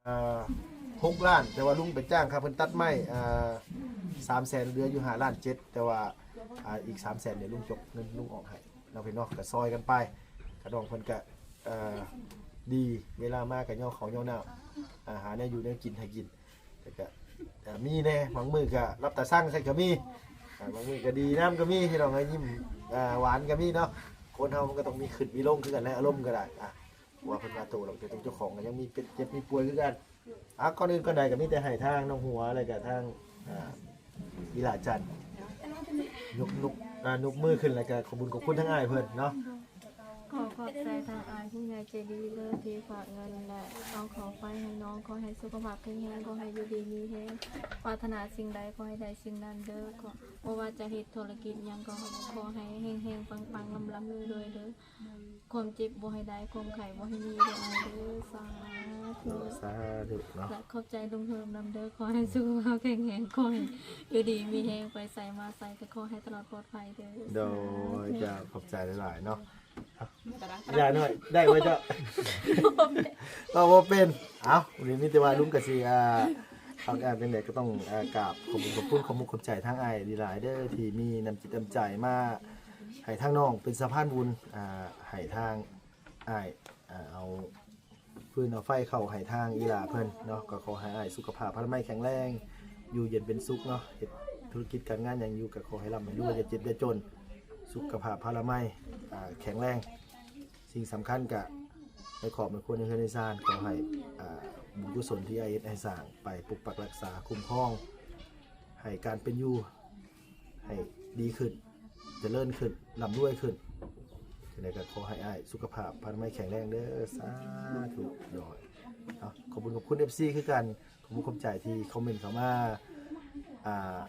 ອ່າ ຫົກລ້ານ ແຕ່ວ່າລຸງໄປຈ້າງຄ່າເພິ່ນຕັດໄມ້ ອ່າ ສາມແສນ ເຫຼືອຢູ່ຫ້າລ້ານເຈັດ ແຕ່ວ່າ ອ່າ ອີກສາມແສນ ດຽວລຸງຈົກເງິນລຸງອອກໃຫ້ເນາະ ພີ່ນ້ອງ ກໍຊ່ອຍກັນໄປ. ຂະນ້ອງເພິ່ນກໍ ເອີ ດີ ເວລາມາກໍຍໍເຂົ້າຍໍນ້ຳ ອ່າ ຫາແນວຢູ່ແນວກິນໃຫ້ກິນ ແລ້ວກໍ ອ່າ ມີແດ່ ບາງມື້ກໍລັບຕາຊັ່ງໃສ່ກໍມີ ອ່າ ບາງມື້ກໍດີນຳກໍມີ ພີ່ນ້ອງເອີຍ ຍິ້ມ ອ່າ ຫວານກໍມີເນາະ. ຄົນເຮົາມັນກໍຕ້ອງມີຂຶ້ນມີລົງຄືກັນແຫຼະ ອາລົມກໍໄດ້ ອ່າ ວ່າເພິ່ນວ່າໂຕແລ້ວ ແຕ່ເປັນເຈົ້າຂອງກໍຍັງມີເຈັບມີປ່ວຍຄືກັນ. ອ່າ ກ່ອນອື່ນກ່ອນໃດກໍມີແຕ່ໃຫ້ທາງນ້ອງຫົວ ແລ້ວກໍທາງ ອ່າ ອີຫຼ້າຈັນ ຍົກ ຍົກ ອ່າ ຍົກມືຂຶ້ນ ແລ້ວກໍຂອບບຸນຂອບຄຸນທາງອ້າຍເພິ່ນເນາະ. ຂໍຂອບໃຈທາງອ້າຍຜູ້ໃຫຍ່ໃຈດີເດີ ທີ່ຝາກເງິນ ແລະ ເອົາເຂົ້າໄປໃຫ້ນ້ອງ. ຂໍໃຫ້ສຸຂະພາບແຂງແຮງ ຂໍໃຫ້ຢູ່ດີມີແຮງ ປາດຖະໜາສິ່ງໃດ ຂໍໃຫ້ໄດ້ສິ່ງນັ້ນເດີ. ຂໍ ບໍ່ວ່າຈະເຮັດທຸລະກິດຫຍັງກໍຂໍໃຫ້ເຮັງໆ ປັງໆ ລ່ຳໆ ລວຍໆ ເດີ. ຄວາມເຈັບບໍ່ໃຫ້ໄດ້ ຄວາມໄຂ້ບໍ່ໃຫ້ມີເດີອ້າຍເດີ ສາທຸ ສາທຸເນາະ. ແລະ ຂອບໃຈລຸງເຮີມນຳເດີ ຂໍໃຫ້ສຸຂະພາບແຂງແຮງ ຂໍໃຫ້ຢູ່ດີມີແຮງ ໄປໃສມາໃສກໍຂໍໃຫ້ຕະຫຼອດປອດໄພເດີ. ໂດຍ ສາທຸ ເຈົ້າ ຂອບໃຈຫຼາຍໆເນາະ. ຢ່າໜ້ອຍ ໄດ້ບໍ່ເຈົ້າ? ເວົ້າບໍ່ເປັນ. ເອົ້າ ນີ້ມີແຕ່ວ່າລຸງກໍຊິ ອ່າ ເອົາ ອ່າ ຈັ່ງໃດກໍຕ້ອງ ອ່າ ກາບຂອບຄຸນ ຂອບຄຸນ ຂອບມຸກຂອບໃຈທາງອ້າຍຫຼາຍໆເດີ ທີ່ມີນ້ຳຈິດນ້ຳໃຈມາ ໃຫ້ທາງນ້ອງເປັນສະພານບຸນ ອ່າ ໃຫ້ທາງອ້າຍ ອ່າ ເອົາຟືນເອົາໄຟເຂົ້າໃຫ້ທາງອີຫຼ້າເພິ່ນເນາະ. ກໍຂໍໃຫ້ອ້າຍສຸຂະພາບພະລາໄມແຂງແຮງ ຢູ່ເຢັນເປັນສຸກເນາະ. ເຮັດທຸລະກິດການງານຫຍັງຢູ່ ກໍຂໍໃຫ້ລ່ຳໃຫ້ລວຍ ຢ່າເຈັບຢ່າຈົນ ສຸຂະພາບພະລາໄມ ອ່າ ແຂງແຮງ. ສິ່ງສຳຄັນກະໃນຄອບໃນຄົວ ໃນເຮືອນໃນຊານ ຂໍໃຫ້ ອ່າ ບຸນກຸສົນທີ່ອ້າຍເຮັດໃຫ້ສ້າງໄປປົກປັກຮັກສາຄຸ້ມຄອງ ໃຫ້ການເປັນຢູ່ ໃຫ້ດີຂຶ້ນ ຈະເລີນຂຶ້ນ ລ່ຳລວຍຂຶ້ນ. ຈັ່ງໃດກໍຂໍໃຫ້ອ້າຍສຸຂະພາບພະລາໄມແຂງແຮງເດີ ສາທຸ. ໂດຍ ເອົາ ຂອບຄຸນຂອບຄຸນເອັຟຊີຄືກັນ ຂອບຄຸນຂອບໃຈທີ່ຄອມເມັນເຂົ້າມາ ອ່າ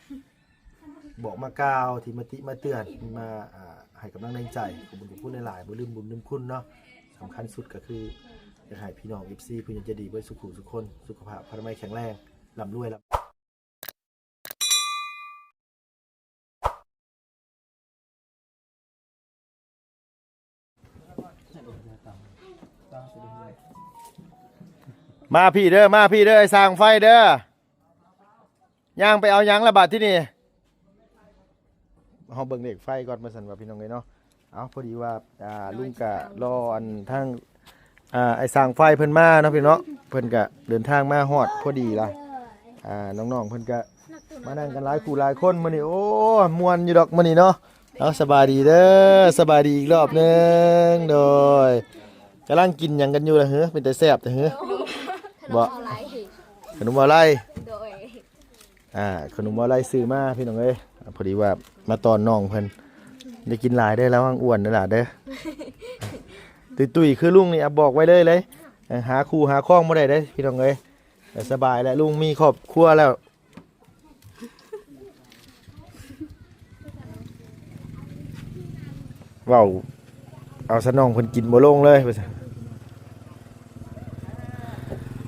ບອກມາກ່າວ ທີ່ມາຕິມາເຕືອນ ມາ ອ່າ ໃຫ້ກຳລັງແຮງໃຈ. ຂອບຄຸນຂອບຄຸນຫຼາຍໆ ບໍ່ລືມບຸນລືມຄຸນເນາະ. ສຳຄັນສຸດກໍຄື ຢາກໃຫ້ພີ່ນ້ອງເອັຟຊີ ຜູ້ໃຫຍ່ໃຈດີເບິດສູ່ຜູ້ສູ່ຄົນ ສຸຂະພາບພະລາໄມແຂງແຮງ ລ່ຳລວຍ ມາພີ້ເດີ ມາພີ້ເດີ ອ້າຍຊ່າງໄຟເດີ. ຍ່າງໄປເອົາຫຍັງລະບາດທີນີ້? ເຮົາເບິ່ງເລກໄຟກ່ອນວ່າຊັ້ນວ່າ ພີ່ນ້ອງເອີຍເນາະ. ເອົາ ພໍດີວ່າ ອ່າ ລຸງກະລໍອັນທາງ ອ່າ ອ້າຍຊ່າງໄຟເພິ່ນມາເນາະ ພີ່ນ້ອງເນາະ. ເພິ່ນກະເດີນທາງມາຮອດພໍດີລະ ອ່າ ນ້ອງໆເພິ່ນກະມານັ່ງກັນຫຼາຍຄູ່ຫຼາຍຄົນມື້ນີ້. ໂອ້ ມ່ວນຢູ່ດອກມື້ນີ້ເນາະ. ເອົາ ສະບາຍດີເດີ ສະບາຍດີອີກຮອບໜຶ່ງ. ໂດຍ ກຳລັງກິນຫຍັງກັນຢູ່ລະເຮີ? ເປັນຕາແຊບແທ້ເຮີ. ບໍ່ ຂະໜົມອອນລາຍ ໂດຍ ອ່າ ຂະໜົມອອນລາຍຊື້ມາ ພີ່ນ້ອງເອີຍ. ພໍດີວ່າມາຕ້ອນນ້ອງເພິ່ນ ໄດ້ກິນຫຼາຍເດີ ລະວັງອ້ວນເດີຫຼາເດີ. ຕຸ້ຍໆຄືລຸງນີ້ ອະ ບອກໄວ້ເລີຍເລີຍ ຫາຄູ່ຫາຄອງບໍ່ໄດ້ເດ້ ພີ່ນ້ອງເອີຍ. ສະບາຍແລ້ວ ລຸງມີຄອບຄົວແລ້ວ. ເວົ້າເອົາສະໜອງເພິ່ນກິນບໍ່ລົງເລີຍວ່າຊັ້ນ.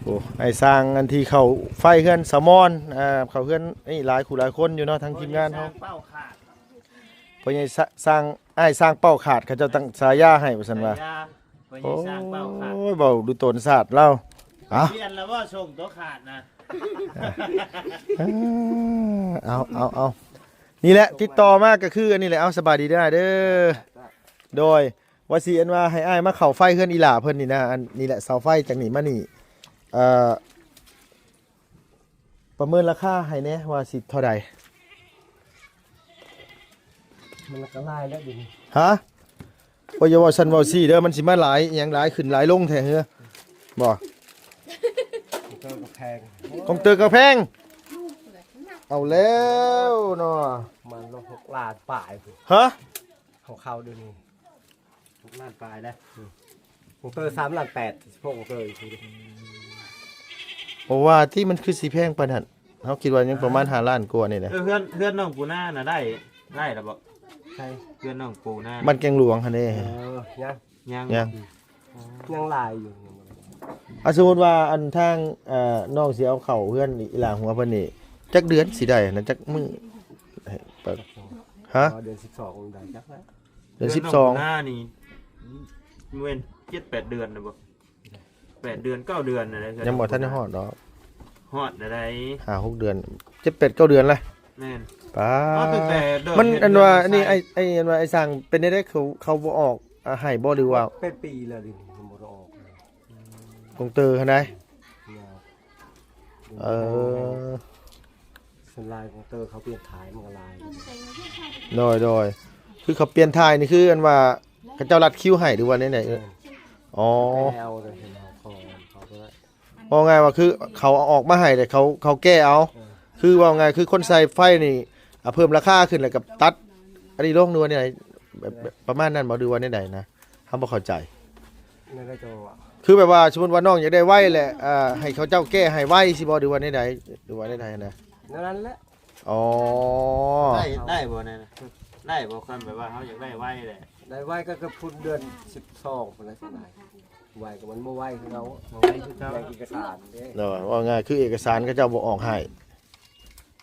ໂອ້ ອ້າຍຊ່າງອັນທີ່ເຂົ້າໄຟເຮືອນສາວມອນ ອ່າ ເຂົ້າເຮືອນນີ້ຫຼາຍຄູ່ຫຼາຍຄົນຢູ່ເນາະ ທັງທີມງານເຮົາ. ພໍ່ໃຫຍ່ຊ່າງ ອ້າຍຊ່າງເປົ້າຂາດ ເຂົາເຈົ້າຕັ້ງສາຍາໃຫ້ວ່າຊັ້ນວ່າ. ສາຍາ ພໍ່ໃຫຍ່ຊ່າງເປົ້າຂາດ. ໂອ້ຍ ເວົ້າດູຕົນຊາດລາວ. ເອົ້າ ປ່ຽນແລ້ວບໍ່ ສົ່ງຕົວຂາດນະ. ເອົາ ເອົາ ເອົາ ນີ້ແຫຼະ ຕິດຕໍ່ມາກໍຄືອັນນີ້ແຫຼະ. ເອົາ ສະບາຍດີເດີອ້າຍເດີ. ໂດຍ ວ່າຊິອັນວ່າໃຫ້ອ້າຍມາເຂົ້າໄຟເຮືອນອີຫຼ້າເພິ່ນນີ້ນະ. ອັນນີ້ແຫຼະ ເສົາໄຟຈາກນີ້ມານີ້ ເອີ ປະເມີນລາຄາໃຫ້ແດ່ວ່າຊິເທົ່າໃດ? ມັນລາຄາຫຼາຍແລ້ວດຽວນີ້. ຮະ? ໂອ້ຍ ຢ່າເວົ້າຊັ້ນເວົ້າຊີ້ເດີ ມັນຊິມາຫຼາຍອີ່ຫຍັງ ຫຼາຍຂຶ້ນຫຼາຍລົງແທ້ເຮີ? ບໍ່ ຂອງເຕີກະແພງ ຂອງເຕີກະແພງ. ເອົາແລ້ວເນາະ ມັນລົງຫົກລ້ານປາຍພຸ້ນ. ຮະ? ຂອງເຂົາດຽວນີ້ ຫົກລ້ານປາຍແລ້ວ. ອືມ ຂອງເຕີສາມລ້ານແປດ ຂອງເຕີອີກທີ. ບໍ່ວ່າຕິ ມັນຄືຊິແພງປານນັ້ນ? ເຮົາຄິດວ່າຍັງປະມານຫ້າລ້ານກວ່ານີ້ແຫຼະ. ເອີ ເຮືອນ ເຮືອນນ້ອງປູນານະ ໄດ້ ໄດ້ລະບໍ່? ໃສ? ເຮືອນນ້ອງປູນາ ບ້ານແກງຫຼວງຫັ້ນເດ້. ເອີ ຍັງ ຍັງ ຍັງ ຍັງຫຼາຍຢູ່. ອາ ສົມມຸດວ່າອັນທາງ ເອີ ນ້ອງຊິເອົາເຂົ້າເຮືອນອີຫຼ້າຫົວເພິ່ນນີ້ ຈັກເດືອນຊິໄດ້ນະ? ຈັກມື້? ຮະ? ອໍ ເດືອນສິບສອງໄດ້ຈັກແລ້ວ. ເດືອນສິບສອງ ເດືອນມິຖຸນານີ້ ແມ່ນເຈັດແປດເດືອນແລ້ວບໍ່? ເ ແປດເດືອນເກົ້າເດືອນນັ້ນແຫຼະ ຍັງບໍ່ທັນໄດ້ຮອດດອກ ຮອດແລ້ວໃດ໋ ຫ້າຫົກເດືອນ ເຈັດແປດເກົ້າເດືອນແຫຼະ ແມ່ນ ປ້າ ເອົາຕັ້ງແຕ່ເລີ່ມ ມັນ ເຮັດ ອັນວ່າ ເຮືອນ ອັນນີ້ ໃສ່ ໄອ້ ໄອ້ ອັນວ່າ ໄອ້ຊ່າງ ເປັນແນວໃດ ເຂົາ ເຂົາບໍ່ອອກ ອ່າ ໃຫ້ບໍ່ ຫຼືວ່າ ເປັນປີແລ້ວ ເດ ຍັງບໍ່ໄດ້ອອກ ກົງເຕີຫັ້ນໃດ ເອີ ສ່ວນຫຼາຍຂອງເຕີເຂົາປ່ຽນຖ່າຍມັນກໍຫຼາຍ ໂດຍ ໂດຍ ຄືເຂົາປ່ຽນຖ່າຍນີ້ ຄືອັນວ່າເຂົາເຈົ້າລັດຄິວໃຫ້ ຫຼືວ່າແນວໃດ? ແມ່ນ ອໍ ແຕ່ເອົາແຕ່ເຫັນເຂົາຂໍເຂົາກໍໄດ້ ເວົ້າງ່າຍວ່າຄືເຂົາເອົາອອກມາໃຫ້ ແຕ່ເຂົາ ເຂົາແກ້ເອົາ ເອີ ຄືເວົ້າງ່າຍຄືຄົນໃສ່ໄຟນີ້ ອ່າ ເພີ່ມລາຄາຂຶ້ນ ແລ້ວກໍຕັດອັນນີ້ລົງ ຫຼືວ່າແນວໃດ? ແບບ ແບບປະມານນັ້ນບໍ່ ຫຼືວ່າແນວໃດນະ? ເຮົາບໍ່ເຂົ້າໃຈ ແນວໃດຈະວ່າ ຄືແບບວ່າ ສົມມຸດວ່ານ້ອງຢາກໄດ້ໄວແຫຼະ ອ່າ ໃຫ້ເຂົາເຈົ້າແກ້ໃຫ້ໄວຊິບໍ່ ຫຼືວ່າແນວໃດ ຫຼືວ່າແນວໃດນະ? ແນວນັ້ນແຫຼະ ອໍ ໄດ້ ໄດ້ບໍ່ແນວນັ້ນ ໄດ້ບໍ່ ຄັນແບບວ່າເຮົາຢາກໄດ້ໄວແຫຼະ ໄດ້ໄວກໍ ກໍພຸ້ນເດືອນສິບສອງພຸ້ນແຫຼະ ສ່ວນຫຼາຍ ໄວກໍມັນບໍ່ໄວຄືເກົ່າ ບໍ່ໄວຄືເກົ່າ ເລື່ອງເອກະສານເດ້ ເນາະ ເວົ້າງ່າຍຄືເອກະສານເຂົາເຈົ້າບໍ່ອອກໃຫ້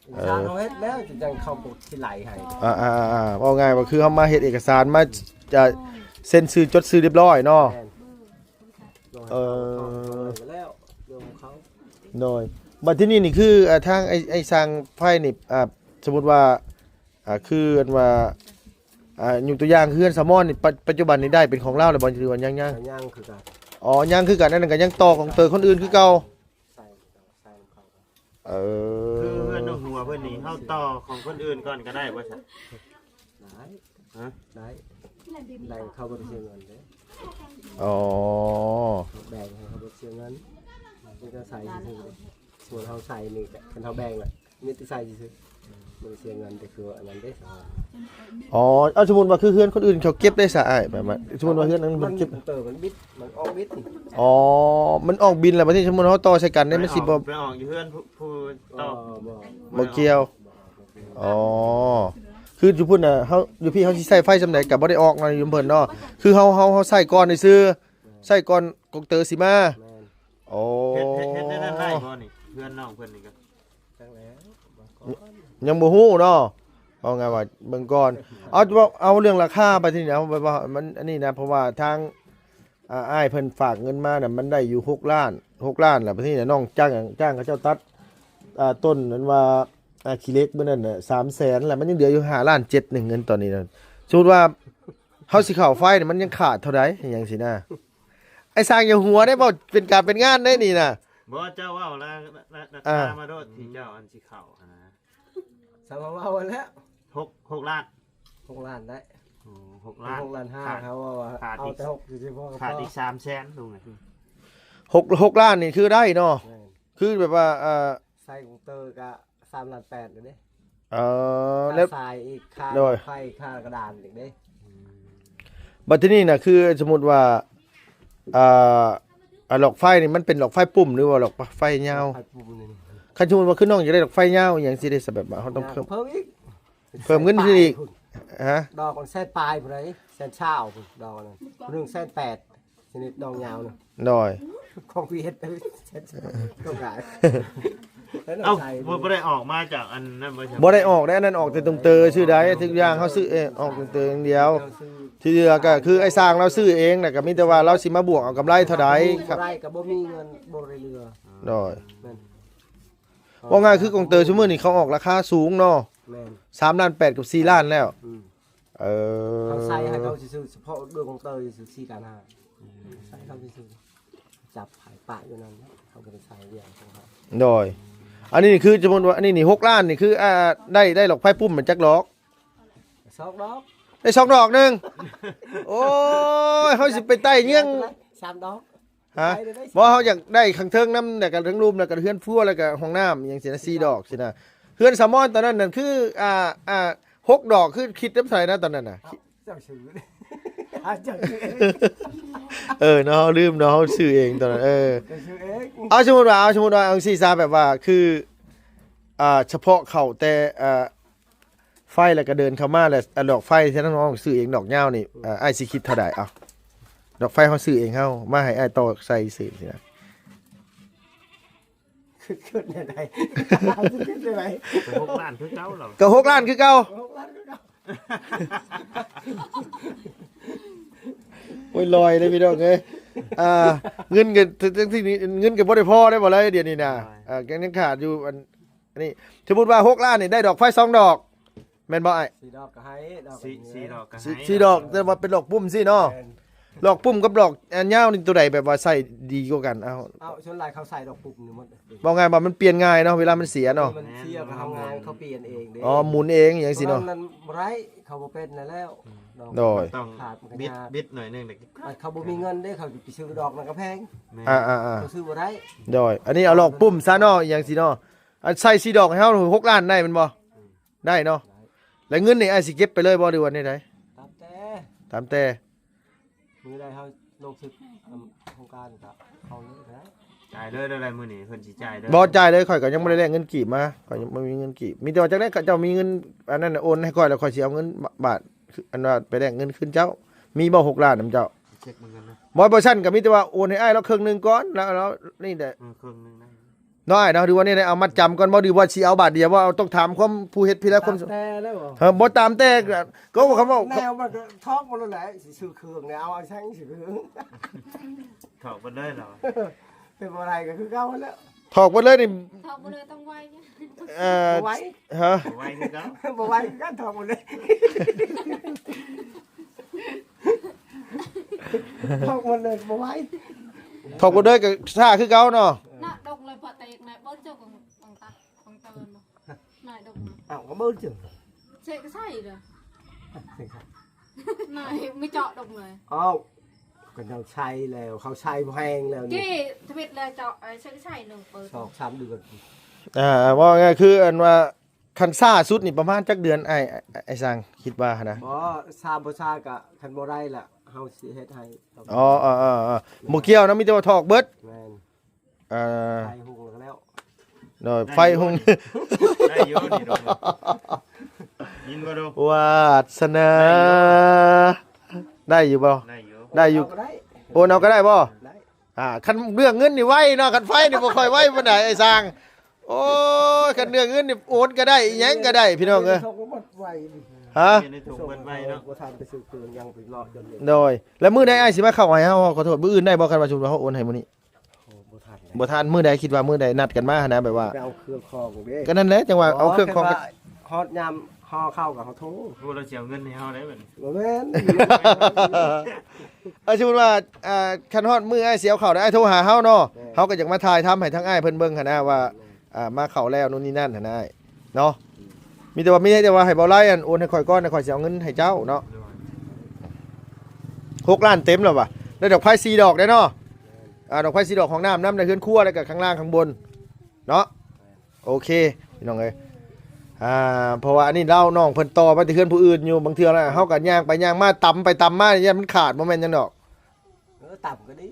ເອີ ເອກະສານເຮົາເຮັດແລ້ວ ຈັ່ງເຂົາບໍ່ຊິໄລ່ໃຫ້ ອ່າໆໆ ເວົ້າງ່າຍວ່າຄືເຮົາມາເຮັດເອກະສານ ມາ ຈະເຊັນຊື່ຈົດຊື່ຮຽບຮ້ອຍເນາະ ແມ່ນ ເອີ ແລ້ວເລື່ອງຂອງເຂົາ ໂດຍ ບັດທີນີ້ນີ້ຄື ອ່າ ທາງໄອ້ ໄອ້ຊ່າງໄຟນີ້ ອ່າ ສົມມຸດວ່າ ອ່າ ຄືອັນວ່າ ອ່າ ຍົກຕົວຢ່າງເຮືອນສາວມອນນີ້ ປັດ ປັດຈຸບັນນີ້ໄດ້ເປັນຂອງລາວແລ້ວບໍ່ ຫຼືວ່າຍັງ? ຍັງ ຍັງຄືກັນ ອໍ ຍັງຄືກັນ ອັນນັ້ນກໍຍັງຕໍ່ຂອງເຕີຄົນອື່ນຄືເກົ່າ ໃສ່ ໃສ່ຂອງເຂົາ ເອີ ຄືເຮືອນນ້ອງຫົວເພິ່ນນີ້ ເຮົາຕໍ່ຂອງຄົນອື່ນກ່ອນກໍໄດ້ບໍ່ຊະ? ໄດ້ ຮະ? ໄດ້ ໄດ້ ເຂົາບໍ່ໄດ້ເສຍເງິນເດ້ ອໍ ແບ່ງໃຫ້ເຂົາບໍ່ເສຍເງິນ ເພິ່ນກໍໃສ່ຊື່ໆ ສ່ວນເຮົາໃສ່ນີ້ ຄັນເຮົາແບ່ງລະມີແຕ່ໃສ່ຊື່ໆ ບໍ່ໄດ້ເສຍເງິນ ແຕ່ຄືອັນນັ້ນເດ້ ອໍ ເອົາ ສົມມຸດວ່າຄືເຮືອນຄົນອື່ນເຂົາເກັບໄດ້ຊະອ້າຍ ແບບວ່າ ສົມມຸດວ່າເຮືອນນັ້ນເພິ່ນເກັບ ເຕີມັນບິດ ມັນອອກບິດ ອໍ ມັນອອກບິນແລ້ວ ບັດນີ້ສົມມຸດເຮົາຕໍ່ໃສ່ກັນເດ້ ມັນຊິບໍ່ ໄປອອກຢູ່ເຮືອນຜູ້ ຜູ້ຕໍ່ ບໍ່ ບໍ່ກ່ຽວ ອໍ ຄືຢູ່ພຸ້ນນະ ເຮົາ ຢູ່ພີ້ເຮົາຊິໃຊ້ໄຟສ່ຳໃດກໍບໍ່ໄດ້ອອກນະ ຢູ່ນຳເພິ່ນເນາະ ຄືເຮົາ ເຮົາ ເຮົາໃຊ້ກ່ອນຊື່ໆ ໃຊ້ກ່ອນກົງເຕີຊິມາ ແມ່ນ ໂອ້ ເຮັດ ເຮັດ ເຮັດແນວນັ້ນໄດ້ບໍ່ນີ້? ເຮືອນນ້ອງເພິ່ນນີ້ກໍ ຈັກແລ້ວ ເບິ່ງກ່ອນ ຍັງບໍ່ຮູ້ເນາະ ເວົ້າງ່າຍວ່າເບິ່ງກ່ອນ ເອົາ ເອົາເລື່ອງລາຄາໄປທີນີ້ ເອົາແບບວ່າມັນອັນນີ້ນະ ເພາະວ່າທາງ ອ່າ ອ້າຍເພິ່ນຝາກເງິນມານະ ມັນໄດ້ຢູ່ຫົກລ້ານ ຫົກລ້ານ ແລ້ວບັດນີ້ນະ ນ້ອງຈ້າງ ຈ້າງເຂົາເຈົ້າຕັດ ອ່າ ຕົ້ນນັ້ນວ່າ ອ່າ ຂີ້ເຫຼັກມື້ນັ້ນນະ ສາມແສນ ແລ້ວມັນຍັງເຫຼືອຢູ່ຫ້າລ້ານເຈັດ ໜຶ່ງເງິນຕອນນີ້ນະ ສົມມຸດວ່າເຮົາຊິເຂົ້າໄຟນີ້ ມັນຍັງຂາດເທົ່າໃດ ຫຍັງຊີ້ນະ ໄອ້ຊ່າງຢ່າຫົວໄດ້ ເວົ້າເປັນການເປັນງານໄດ້ນີ້ນະ ບໍ່ ເຈົ້າເວົ້າລາ ລາ ລາ ອ່າ ຄາມາໂດດທີ່ເຈົ້າອັນຊິເຂົ້າຫັ້ນນະ ສຳເຮົາເວົ້າຫັ້ນແຫຼະ ຫົກ ຫົກລ້ານ ຫົກລ້ານໄດ້ ໂອ້ ຫົກລ້ານ ຫົກລ້ານຫ້າ ຂາດ ເຮົາເວົ້າວ່າ ຂາດ ເອົາ ອີກ ແຕ່ຫົກ ຊິພໍ ຂາດອີກສາມແສນ ລຸງ ຫົກ ຫົກລ້ານນີ້ຄືໄດ້ເນາະ ແມ່ນ ຄືແບບວ່າ ອ່າ ໃສ່ຂອງເຕີກະ ສາມລ້ານແປດແລ້ວເດ້ ເອີ ຄ່າ ແລ້ວ ສາຍອີກ ຄ່າ ໂດຍ ໄຟ ຄ່າກະດານອີກເດ້ ບັດທີນີ້ນະ ຄືສົມມຸດວ່າ ອ່າ ອ່າ ຫຼອກໄຟນີ້ມັນເປັນຫຼອກໄຟປຸ່ມ ຫຼືວ່າຫຼອກໄຟຍາວ? ໄຟປຸ່ມນີ້ ຄັນສົມມຸດວ່າຄືນ້ອງຢາກໄດ້ຫຼອກໄຟຍາວອີ່ຫຍັງຊີ້ເດ້ ແບບວ່າເຮົາຕ້ອງເພີ່ມ ເພີ່ມອີກ ເພີ່ມເງິນຂຶ້ນອີກ ຮະ? ດອກມັນແສນປາຍພຸ້ນໃດ ແສນຊາວພຸ້ນ ດອກນັ້ນ ຜູ້ໜຶ່ງແສນແປດ ຊະນິດດອກຍາວນະ ໂດຍ ຂອງເວຍດນາມ ຕ້ອງການ ເອົ້າ ບໍ່ ບໍ່ໄດ້ອອກມາຈາກອັນນັ້ນບໍ່? ບໍ່ໄດ້ອອກເດ້ ອັນນັ້ນອອກແຕ່ຕົງເຕີຊື່ໃດ ທຸກຢ່າງເຮົາຊື້ເອງ ອອກຕົງເຕີຢ່າງດຽວ ທີ່ເຫຼືອກໍຄືໄອ້ຊ່າງລາວຊື້ເອງນະ ກໍມີແຕ່ວ່າລາວຊິມາບວກເອົາກຳໄລເທົ່າໃດ ບໍ່ໄດ້ກໍບໍ່ມີເງິນ ບໍ່ໄດ້ເຫຼືອ ໂດຍ ແມ່ນ ເວົ້າງ່າຍຄືກົງເຕີຊຸມື້ນີ້ເຂົາອອກລາຄາສູງເນາະ ແມ່ນ ສາມລ້ານແປດກັບສີ່ລ້ານແລ້ວ ອືມ ເອີ ເຂົາໃສ່ໃຫ້ເຂົາຊື່ໆ ສະເພາະເລື່ອງຂອງເຕີຊື່ໆ ສີ່ລ້ານຫ້າ ໃສ່ເຂົາຊື່ໆ ຈັບໃຫ້ປະຢູ່ນັ້ນ ເຂົາກໍໄປໃສ່ວຽກຂອງເຂົາ ໂດຍ ອັນນີ້ຄືສົມມຸດວ່າ ອັນນີ້ນີ້ຫົກລ້ານນີ້ຄື ອ່າ ໄດ້ ໄດ້ຫຼອກໄຟປຸ້ມມາຈັກດອກ? ສອງດອກ ໄດ້ສອງດອກໜຶ່ງ ໂອ້ຍ ເຮົາຊິໄປໄຕ່ເຍືອງ ສາມດອກ ຮະ ບໍ່ ເຮົາຢາກໄດ້ຂ້າງເທິງນຳ ແລ້ວກໍເທິງລຸ່ມ ແລ້ວກໍເຮືອນຄົວ ແລ້ວກໍຫ້ອງນ້ຳຫຍັງຊີ້ນະ ສີ່ດອກຊີ້ນະ ເຮືອນສາວມອນຕອນນັ້ນນັ້ນຄື ອ່າ ອ່າ ຫົກດອກ ຄືຄິດນຳໃສນະຕອນນັ້ນນະ? ເຈົ້າຊື້ ເຈົ້າຊື້ເອງ ເອີເນາະ ເຮົາລືມເນາະ ເຮົາຊື້ເອງຕອນນັ້ນ ເອີ ເຈົ້າຊື້ເອງ ເອົາສົມມຸດວ່າ ເອົາສົມມຸດວ່າ ເອົາຊີ້ຊະ ແບບວ່າຄື ອ່າ ສະເພາະເຂົ້າແຕ່ ອ່າ ໄຟ ແລ້ວກໍເດີນເຂົ້າມາ ແລ້ວອັນດອກໄຟທີ່ນ້ອງຊື້ເອງດອກຍາວນີ້ ເອີ ອ້າຍຊິຄິດເທົ່າໃດ? ເອົາ ດອກໄຟເຮົາຊື້ເອງ ເຮົາມາໃຫ້ອ້າຍຕໍ່ໃສ່ຊື່ຊີ້ນະ ຄິດ ຄິດແນວໃດ? ຄິດແນວໃດ? ກໍຫົກລ້ານຄືເກົ່າ ກໍຫົກລ້ານຄືເກົ່າ ຫົກລ້ານຄືເກົ່າ ໂອ້ຍ ລອຍເດ້ພີ່ນ້ອງເອີຍ ອ່າ ເງິນກໍ ທັງທີ່ນີ້ເງິນກໍບໍ່ໄດ້ພໍໄດ້ບໍ່ຫຼາຍດຽວນີ້ນະ ໂດຍ ເອີ ຍັງ ຍັງຂາດຢູ່ ອັນ ອັນນີ້ ສົມມຸດວ່າຫົກລ້ານນີ້ໄດ້ດອກໄຟສອງດອກ ແມ່ນບໍ່ອ້າຍ? ສີ່ດອກກໍໃຫ້ ດອກ ສີ່ ສີ່ດອກກໍໃຫ້ ສີ່ດອກ ແຕ່ວ່າເປັນດອກປຸ່ມຊີ້ເນາະ ແມ່ນ ດອກປຸ່ມກັບດອກອັນຍາວນີ້ ຕົວໃດແບບວ່າໃຊ້ດີກວ່າກັນ? ເອົາ ເອົາ ສ່ວນຫຼາຍເຂົາໃສ່ດອກປຸກນີ້ໝົດ ເວົ້າງ່າຍວ່າມັນປ່ຽນງ່າຍເນາະ ເວລາມັນເສຍເນາະ ມັນເສຍກໍເຮົາງານເຂົາປ່ຽນເອງເດ້ ອໍ ໝູນເອງຫຍັງຊີ້ເນາະ ໂດຍ ເຂົາບໍ່ເປັນນະແລ້ວ ໂດຍ ຕ້ອງ ຂາດມັນກໍຍາກ ບິດໜ້ອຍໜຶ່ງ ເຂົາບໍ່ມີເງິນເດ້ ເຂົາຊິໄປຊື້ດອກນັ້ນກໍແພງ ແມ່ນ ອ່າໆໆ ເຂົາຊື້ບໍ່ໄດ້ ໂດຍ ອັນນີ້ເອົາດອກປຸ້ມຊະເນາະ ອີຫຍັງຊີ້ເນາະ ອັນໃສ່ສີ່ດອກໃຫ້ເຮົາ ຫົກລ້ານໄດ້ແມ່ນບໍ່? ໄດ້ເນາະ ໄດ້ ແລ້ວເງິນນີ້ອ້າຍຊິເກັບໄປເລີຍບໍ່ ຫຼືວ່າແນວໃດ? ຕາມແຕ່ ຕາມແຕ່ ມື້ໃດເຮົາລົງຊື່ ອາ ໂຄງການກໍເອົາເລີຍກໍໄດ້ ຈ່າຍເລີຍ ໄດ້ມື້ນີ້ເພິ່ນຊິຈ່າຍເລີຍ ບໍ່ ຈ່າຍເລີຍ ຂ້ອຍກໍຍັງບໍ່ໄດ້ແລກເງິນກີບມາ ຂ້ອຍຍັງບໍ່ມີເງິນກີບ ມີແຕ່ວ່າຈັ່ງໃດເຂົາເຈົ້າມີເງິນອັນນັ້ນໂອນໃຫ້ຂ້ອຍ ແລ້ວຂ້ອຍຊິເອົາເງິນບາດ ອັນວ່າໄປແລກເງິນຄືນເຈົ້າ ມີບໍ່ຫົກລ້ານນຳເຈົ້າ? ຊິເຊັກເບິ່ງກັນນະ ບໍ່ ບໍ່ຊັ້ນກໍມີແຕ່ວ່າໂອນໃຫ້ອ້າຍລາວເຄິ່ງໜຶ່ງກ່ອນ ແລ້ວ ແລ້ວນີ້ແຫຼະ ເອີ ເຄິ່ງໜຶ່ງນະ ເນາະອ້າຍເນາະ ຫຼືວ່າແນວໃດ ເອົາມັດຈຳກ່ອນບໍ່ ຫຼືວ່າຊິເອົາບາດດຽວບໍ່ ເອົາ ຕ້ອງຖາມຄວາມຜູ້ເຮັດພິລະຄົນ ຕາມແຕ່ແລ້ວບໍ່ ເອີ ບໍ່ຕາມແຕ່ ກໍວ່າຄຳເວົ້າ ແນວມັນກໍຖອກໝົດແລ້ວແຫຼະ ຊິຊື້ເຄື່ອງແນວ ເອົາ ເອົາຫຍັງຊື້ເຄື່ອງ ຖອກເບິດເລີຍແລ້ວ ເປັນບໍ່ໄດ້ກໍຄືເກົ່າຫັ້ນແຫຼະ ຖອກເບິດເລີຍນີ້ ຖອກເບິດເລີຍຕ້ອງໄວ ເອີ ບໍ່ໄວ ຮະ ບໍ່ໄວຄືເກົ່າ ບໍ່ໄວຄືກັນ ຖອກໝົດເລີຍ ຖອກໝົດເລີຍບໍ່ໄຫວ ຖອກໝົດເລີຍກໍຊ້າຄືເກົ່າເນາະ ນະ ດົກເລີຍ ປະເຕກນະ ເບິ່ງເຈົ້າຂອງ ຂອງຕັດ ຂອງເຕີນບໍ່ ນາຍດົກນະ ອ້າວ ກໍເບິ່ງເຈົ້າ ເສກໃສ່ເດີ ນາຍ ມີເຈາະດົກເລີຍ ອ້າວ ກໍຍັງໃຊ້ແລ້ວ ເຂົາໃຊ້ບໍ່ແຮງແລ້ວນີ້ ກີ້ທະວິດແລ້ວເຈາະ ເອີ ເສກໃສ່ໜຶ່ງເປີດ ສອງສາມເດືອນ ອ່າ ເວົ້າງ່າຍຄືອັນວ່າ ຄັນຊ້າສຸດນີ້ປະມານຈັກເດືອນ ອ້າຍ ອ້າຍຊ່າງຄິດວ່າຫັ້ນນະ? ບໍ່ ຊ້າບໍ່ຊ້າກະຄັນບໍ່ໄດ້ລະ ເຮົາຊິເຮັດໃຫ້ ອໍ ເອີໆໆ ບໍ່ກ່ຽວນະ ມີແຕ່ວ່າຖອກເບິດ ແມ່ນ ເອີ ໄຟຮຸ່ງແລ້ວ ໂດຍ ໄຟຮຸ່ງ ໄດ້ຢູ່ນີ້ດອກ ຍິນບໍ່ດອກ ວາດສະໜາ ໄດ້ຢູ່ບໍ່? ໄດ້ຢູ່ ໄດ້ຢູ່ ໂອນເອົາກໍໄດ້ບໍ່? ໄດ້ ອ່າ ຄັນເລື່ອງເງິນນີ້ໄວເນາະ ຄັນໄຟນີ້ບໍ່ຄ່ອຍໄວປານໃດ ອ້າຍຊ່າງ ໂອ້ຍ ຄັນເລື່ອງເງິນນີ້ໂອນກໍໄດ້ ອີ່ຫຍັງກໍໄດ້ ພີ່ນ້ອງເອີຍ ຮະ ໂດຍ ແລ້ວມື້ໃດອ້າຍຊິມາເຂົ້າໃຫ້ເຮົາ? ຂໍໂທດ ມື້ອື່ນໄດ້ບໍ່ ຄັນວ່າສົມມຸດວ່າເຮົາໂອນໃຫ້ມື້ນີ້? ບໍ່ທັນ ບໍ່ທັນ ມື້ໃດ ຄິດວ່າມື້ໃດ ນັດກັນມາຫັ້ນນະ ແບບວ່າ ໄປເອົາເຄື່ອງຂອງເດ້ ກໍນັ້ນແຫຼະ ຈັ່ງວ່າເອົາເຄື່ອງຂອງ ຮອດຍາມ ຫໍ່ເຂົ້າກໍເຮົາໂທ ໂທແລ້ວຊິເອົາເງິນໃຫ້ເຮົາໄດ້ບັດນີ້ ບໍ່ແມ່ນ ເອີ ສົມມຸດວ່າ ອ່າ ຄັນຮອດມື້ອ້າຍຊິເອົາເຂົ້າ ອ້າຍໂທຫາເຮົາເນາະ ແມ່ນ ເຮົາກໍຢາກມາຖ່າຍທຳໃຫ້ທາງອ້າຍເພິ່ນເບິ່ງຫັ້ນນະວ່າ ແມ່ນ ອ່າ ມາເຂົ້າແລ້ວໂນ່ນນີ້ນັ້ນຫັ້ນນະ ເນາະ ອືມ ມີແຕ່ວ່າ ມີແຕ່ວ່າໃຫ້ເບົາໄລອັນໂອນໃຫ້ຂ້ອຍກ່ອນ ແລ້ວຂ້ອຍຊິເອົາເງິນໃຫ້ເຈົ້າເນາະ ໂດຍ ຫົກລ້ານເຕັມແລ້ວວ່າ ໄດ້ດອກໄຟສີ່ດອກເດ້ເນາະ ແມ່ນ ອ່າ ດອກໄຟສີ່ດອກ ຫ້ອງນ້ຳນຳ ໃນເຮືອນຄົວ ແລ້ວກໍຂ້າງລ່າງຂ້າງບົນ ເນາະ ໂອເຄ ພີ່ນ້ອງເອີຍ ອ່າ ເພາະວ່າອັນນີ້ລາວ ນ້ອງເພິ່ນຕໍ່ມາແຕ່ເຮືອນຜູ້ອື່ນຢູ່ ບາງເທື່ອລະເຮົາກໍຍ່າງໄປຍ່າງມາ ຕຳໄປຕຳມາ ຢ້ານມັນຂາດ ບໍ່ແມ່ນຫຍັງດອກ ເອີ ຕຳກໍດີ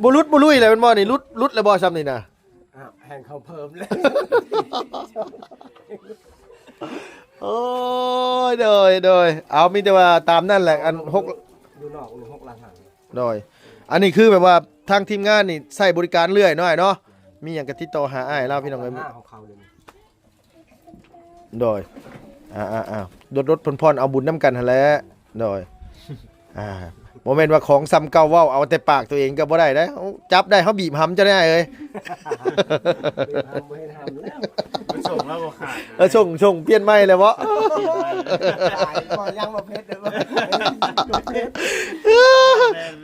ບໍ່ຫຼຸດບໍ່ລຸຍແລ້ວແມ່ນບໍ່ນີ້? ຫຼຸດ ຫຼຸດແລ້ວບໍ່ຊ່ຳນີ້ນະ? ອ້າວ ແຮ່ງເຂົາເພີ່ມແລ້ວ ໂອ້ຍ ໂດຍ ໂດຍ ເອົາ ມີແຕ່ວ່າຕາມນັ້ນແຫຼະ ອັນຫົກ ຢູ່ນອກນີ້ຫົກລ້ານຫ້າ ໂດຍ ອັນນີ້ຄືແບບວ່າທາງທີມງານນີ້ໃຊ້ບໍລິການເລື້ອຍເນາະ ອ້າຍເນາະ ມີຫຍັງກໍຕິດຕໍ່ຫາອ້າຍລາວ ພີ່ນ້ອງເອີຍ ຂອງເຂົາເລີຍ ໂດຍ ອ່າໆໆ ລົດໆຜ່ອນໆ ເອົາບຸນນຳກັນຫັ້ນແຫຼະ ໂດຍ ອ່າ ບໍ່ແມ່ນວ່າຂອງຊ່ຳເກົ່າ ເວົ້າເອົາແຕ່ປາກຕົວເອງກໍບໍ່ໄດ້ເດ້ ເຮົາຈັບໄດ້ ເຮົາບີບຫຳເຈົ້າໄດ້ເອີຍ ບີບຫຳບໍ່ເຫັນຫຳແລ້ວ ມັນສົ່ງແລ້ວບໍ່ຂາດ ເອີ ສົ່ງ ສົ່ງປ່ຽນໃໝ່ແລ້ວເບາະ ປ່ຽນໃໝ່ແລ້ວ ບໍ່ ຍັງບໍ່ເພັດເດີ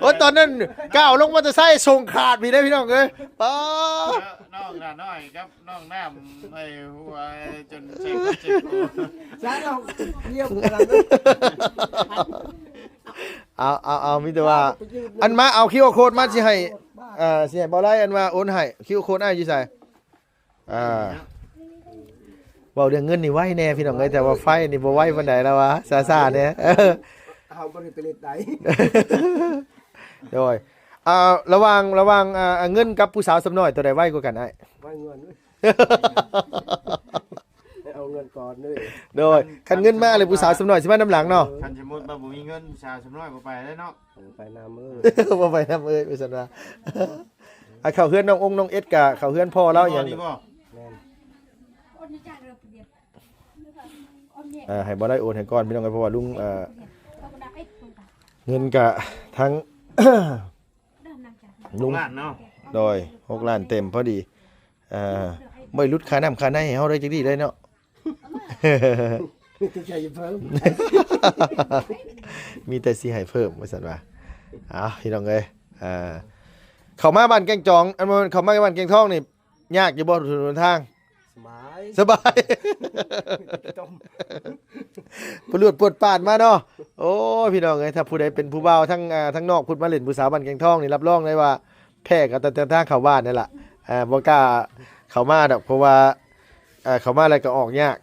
ໂອ້ຍ ຕອນນັ້ນກ້າວລົງມໍເຕີໄຊສົ່ງຂາດພີ້ເດ້ ພີ່ນ້ອງເອີຍ ປາ ນ້ອງໜ້ານ້ອຍກັບນ້ອງນ້ຳໃຫ້ຫົວຈົນເຈັບເຈັບຫົວ ສາວເຮົາຢ້ຽມກັນ ເອົາ ເອົາ ເອົາ ມີແຕ່ວ່າ ອັນມາເອົາຄິວອາໂຄດມາ ຊິໃຫ້ ອ່າ ຊິໃຫ້ບໍ່ໄດ້ ອັນວ່າໂອນໃຫ້ ຄິວອາໂຄດອ້າຍຢູ່ໃສ? ອ່າ ເວົ້າເລື່ອງເງິນນີ້ໄວແດ່ ພີ່ນ້ອງເອີຍ ແຕ່ວ່າໄຟນີ້ບໍ່ໄວປານໃດລະວ່າ ຊ້າໆແດ່ ເຮົາບໍ່ໄດ້ໄປເຮັດໃດ ໂດຍ ອ່າ ລະຫວ່າງ ລະຫວ່າງ ອ່າ ເງິນກັບຜູ້ສາວສ່ຳນ້ອຍ ໂຕໃດໄວກວ່າກັນອ້າຍ? ໄວເງິນ ເອົາເງິນກ່ອນເດີ ໂດຍ ຄັນເງິນມາແລ້ວຜູ້ສາວສ່ຳນ້ອຍຊິມານຳຫຼັງເນາະ ເອີ ຄັນສົມມຸດວ່າບໍ່ມີເງິນ ຜູ້ສາວສ່ຳນ້ອຍບໍ່ໄປແລ້ວເນາະ ເອີ ໄປນຳເອີຍ ບໍ່ໄປນຳເອີຍ ວ່າຊັ້ນວ່າ ອ່າ ເຂົ້າເຮືອນນ້ອງອົງນ້ອງເອັດກະເຂົ້າເຮືອນພໍ່ລາວຫຍັງ ນີ້ບໍ່? ແມ່ນ ເອີ ໃຫ້ບໍ່ໄດ້ໂອນໃຫ້ກ່ອນ ພີ່ນ້ອງເອີຍ ເພາະວ່າລຸງ ເອີ ເອີ ເຂົາກໍໄດ້ໄອ້ ເງິນກະທັງ ລຸງ ຫົກລ້ານເນາະ ໂດຍ ຫົກລ້ານເຕັມພໍດີ. ເອີ ບໍ່ໄດ້ຫຼຸດຄ່ານ້ຳຄ່າໃນໃຫ້ເຮົາເລີຍຈັກດີ້ເລີຍເນາະ. ມີແຕ່ຊິໃຫ້ເພີ່ມ ມີແຕ່ຊິໃຫ້ເພີ່ມວ່າຊັ້ນວ່າ. ເອົາ ພີ່ນ້ອງເອີຍ ເຂົ້າມາບ້ານແກ້ງຈອງ ອັນ ເຂົ້າມາບ້ານແກ້ງທອງນີ້ ຍາກຢູ່ບໍ່ ຖະໜົນຫົນທາງ? ສະບາຍ ສະບາຍ ປວດປວດປາດມາເນາະ. ໂອ້ຍ ພີ່ນ້ອງເອີຍ ຖ້າຜູ້ໃດເປັນຜູ້ບ່າວທາງ ອ່າ ທາງນອກພຸ້ນ ມາຫຼິ້ນຜູ້ສາວບ້ານແກ້ງທອງນີ້ ຮັບຮອງໄດ້ວ່າແພ້ກັນຕັ້ງແຕ່ທາງເຂົ້າບ້ານນັ້ນລະ. ອ່າ ບໍ່ກ້າເຂົ້າມາດອກ ເພາະວ່າ ອ່າ ເຂົ້າມາແລ້ວກໍອອກຍາກ.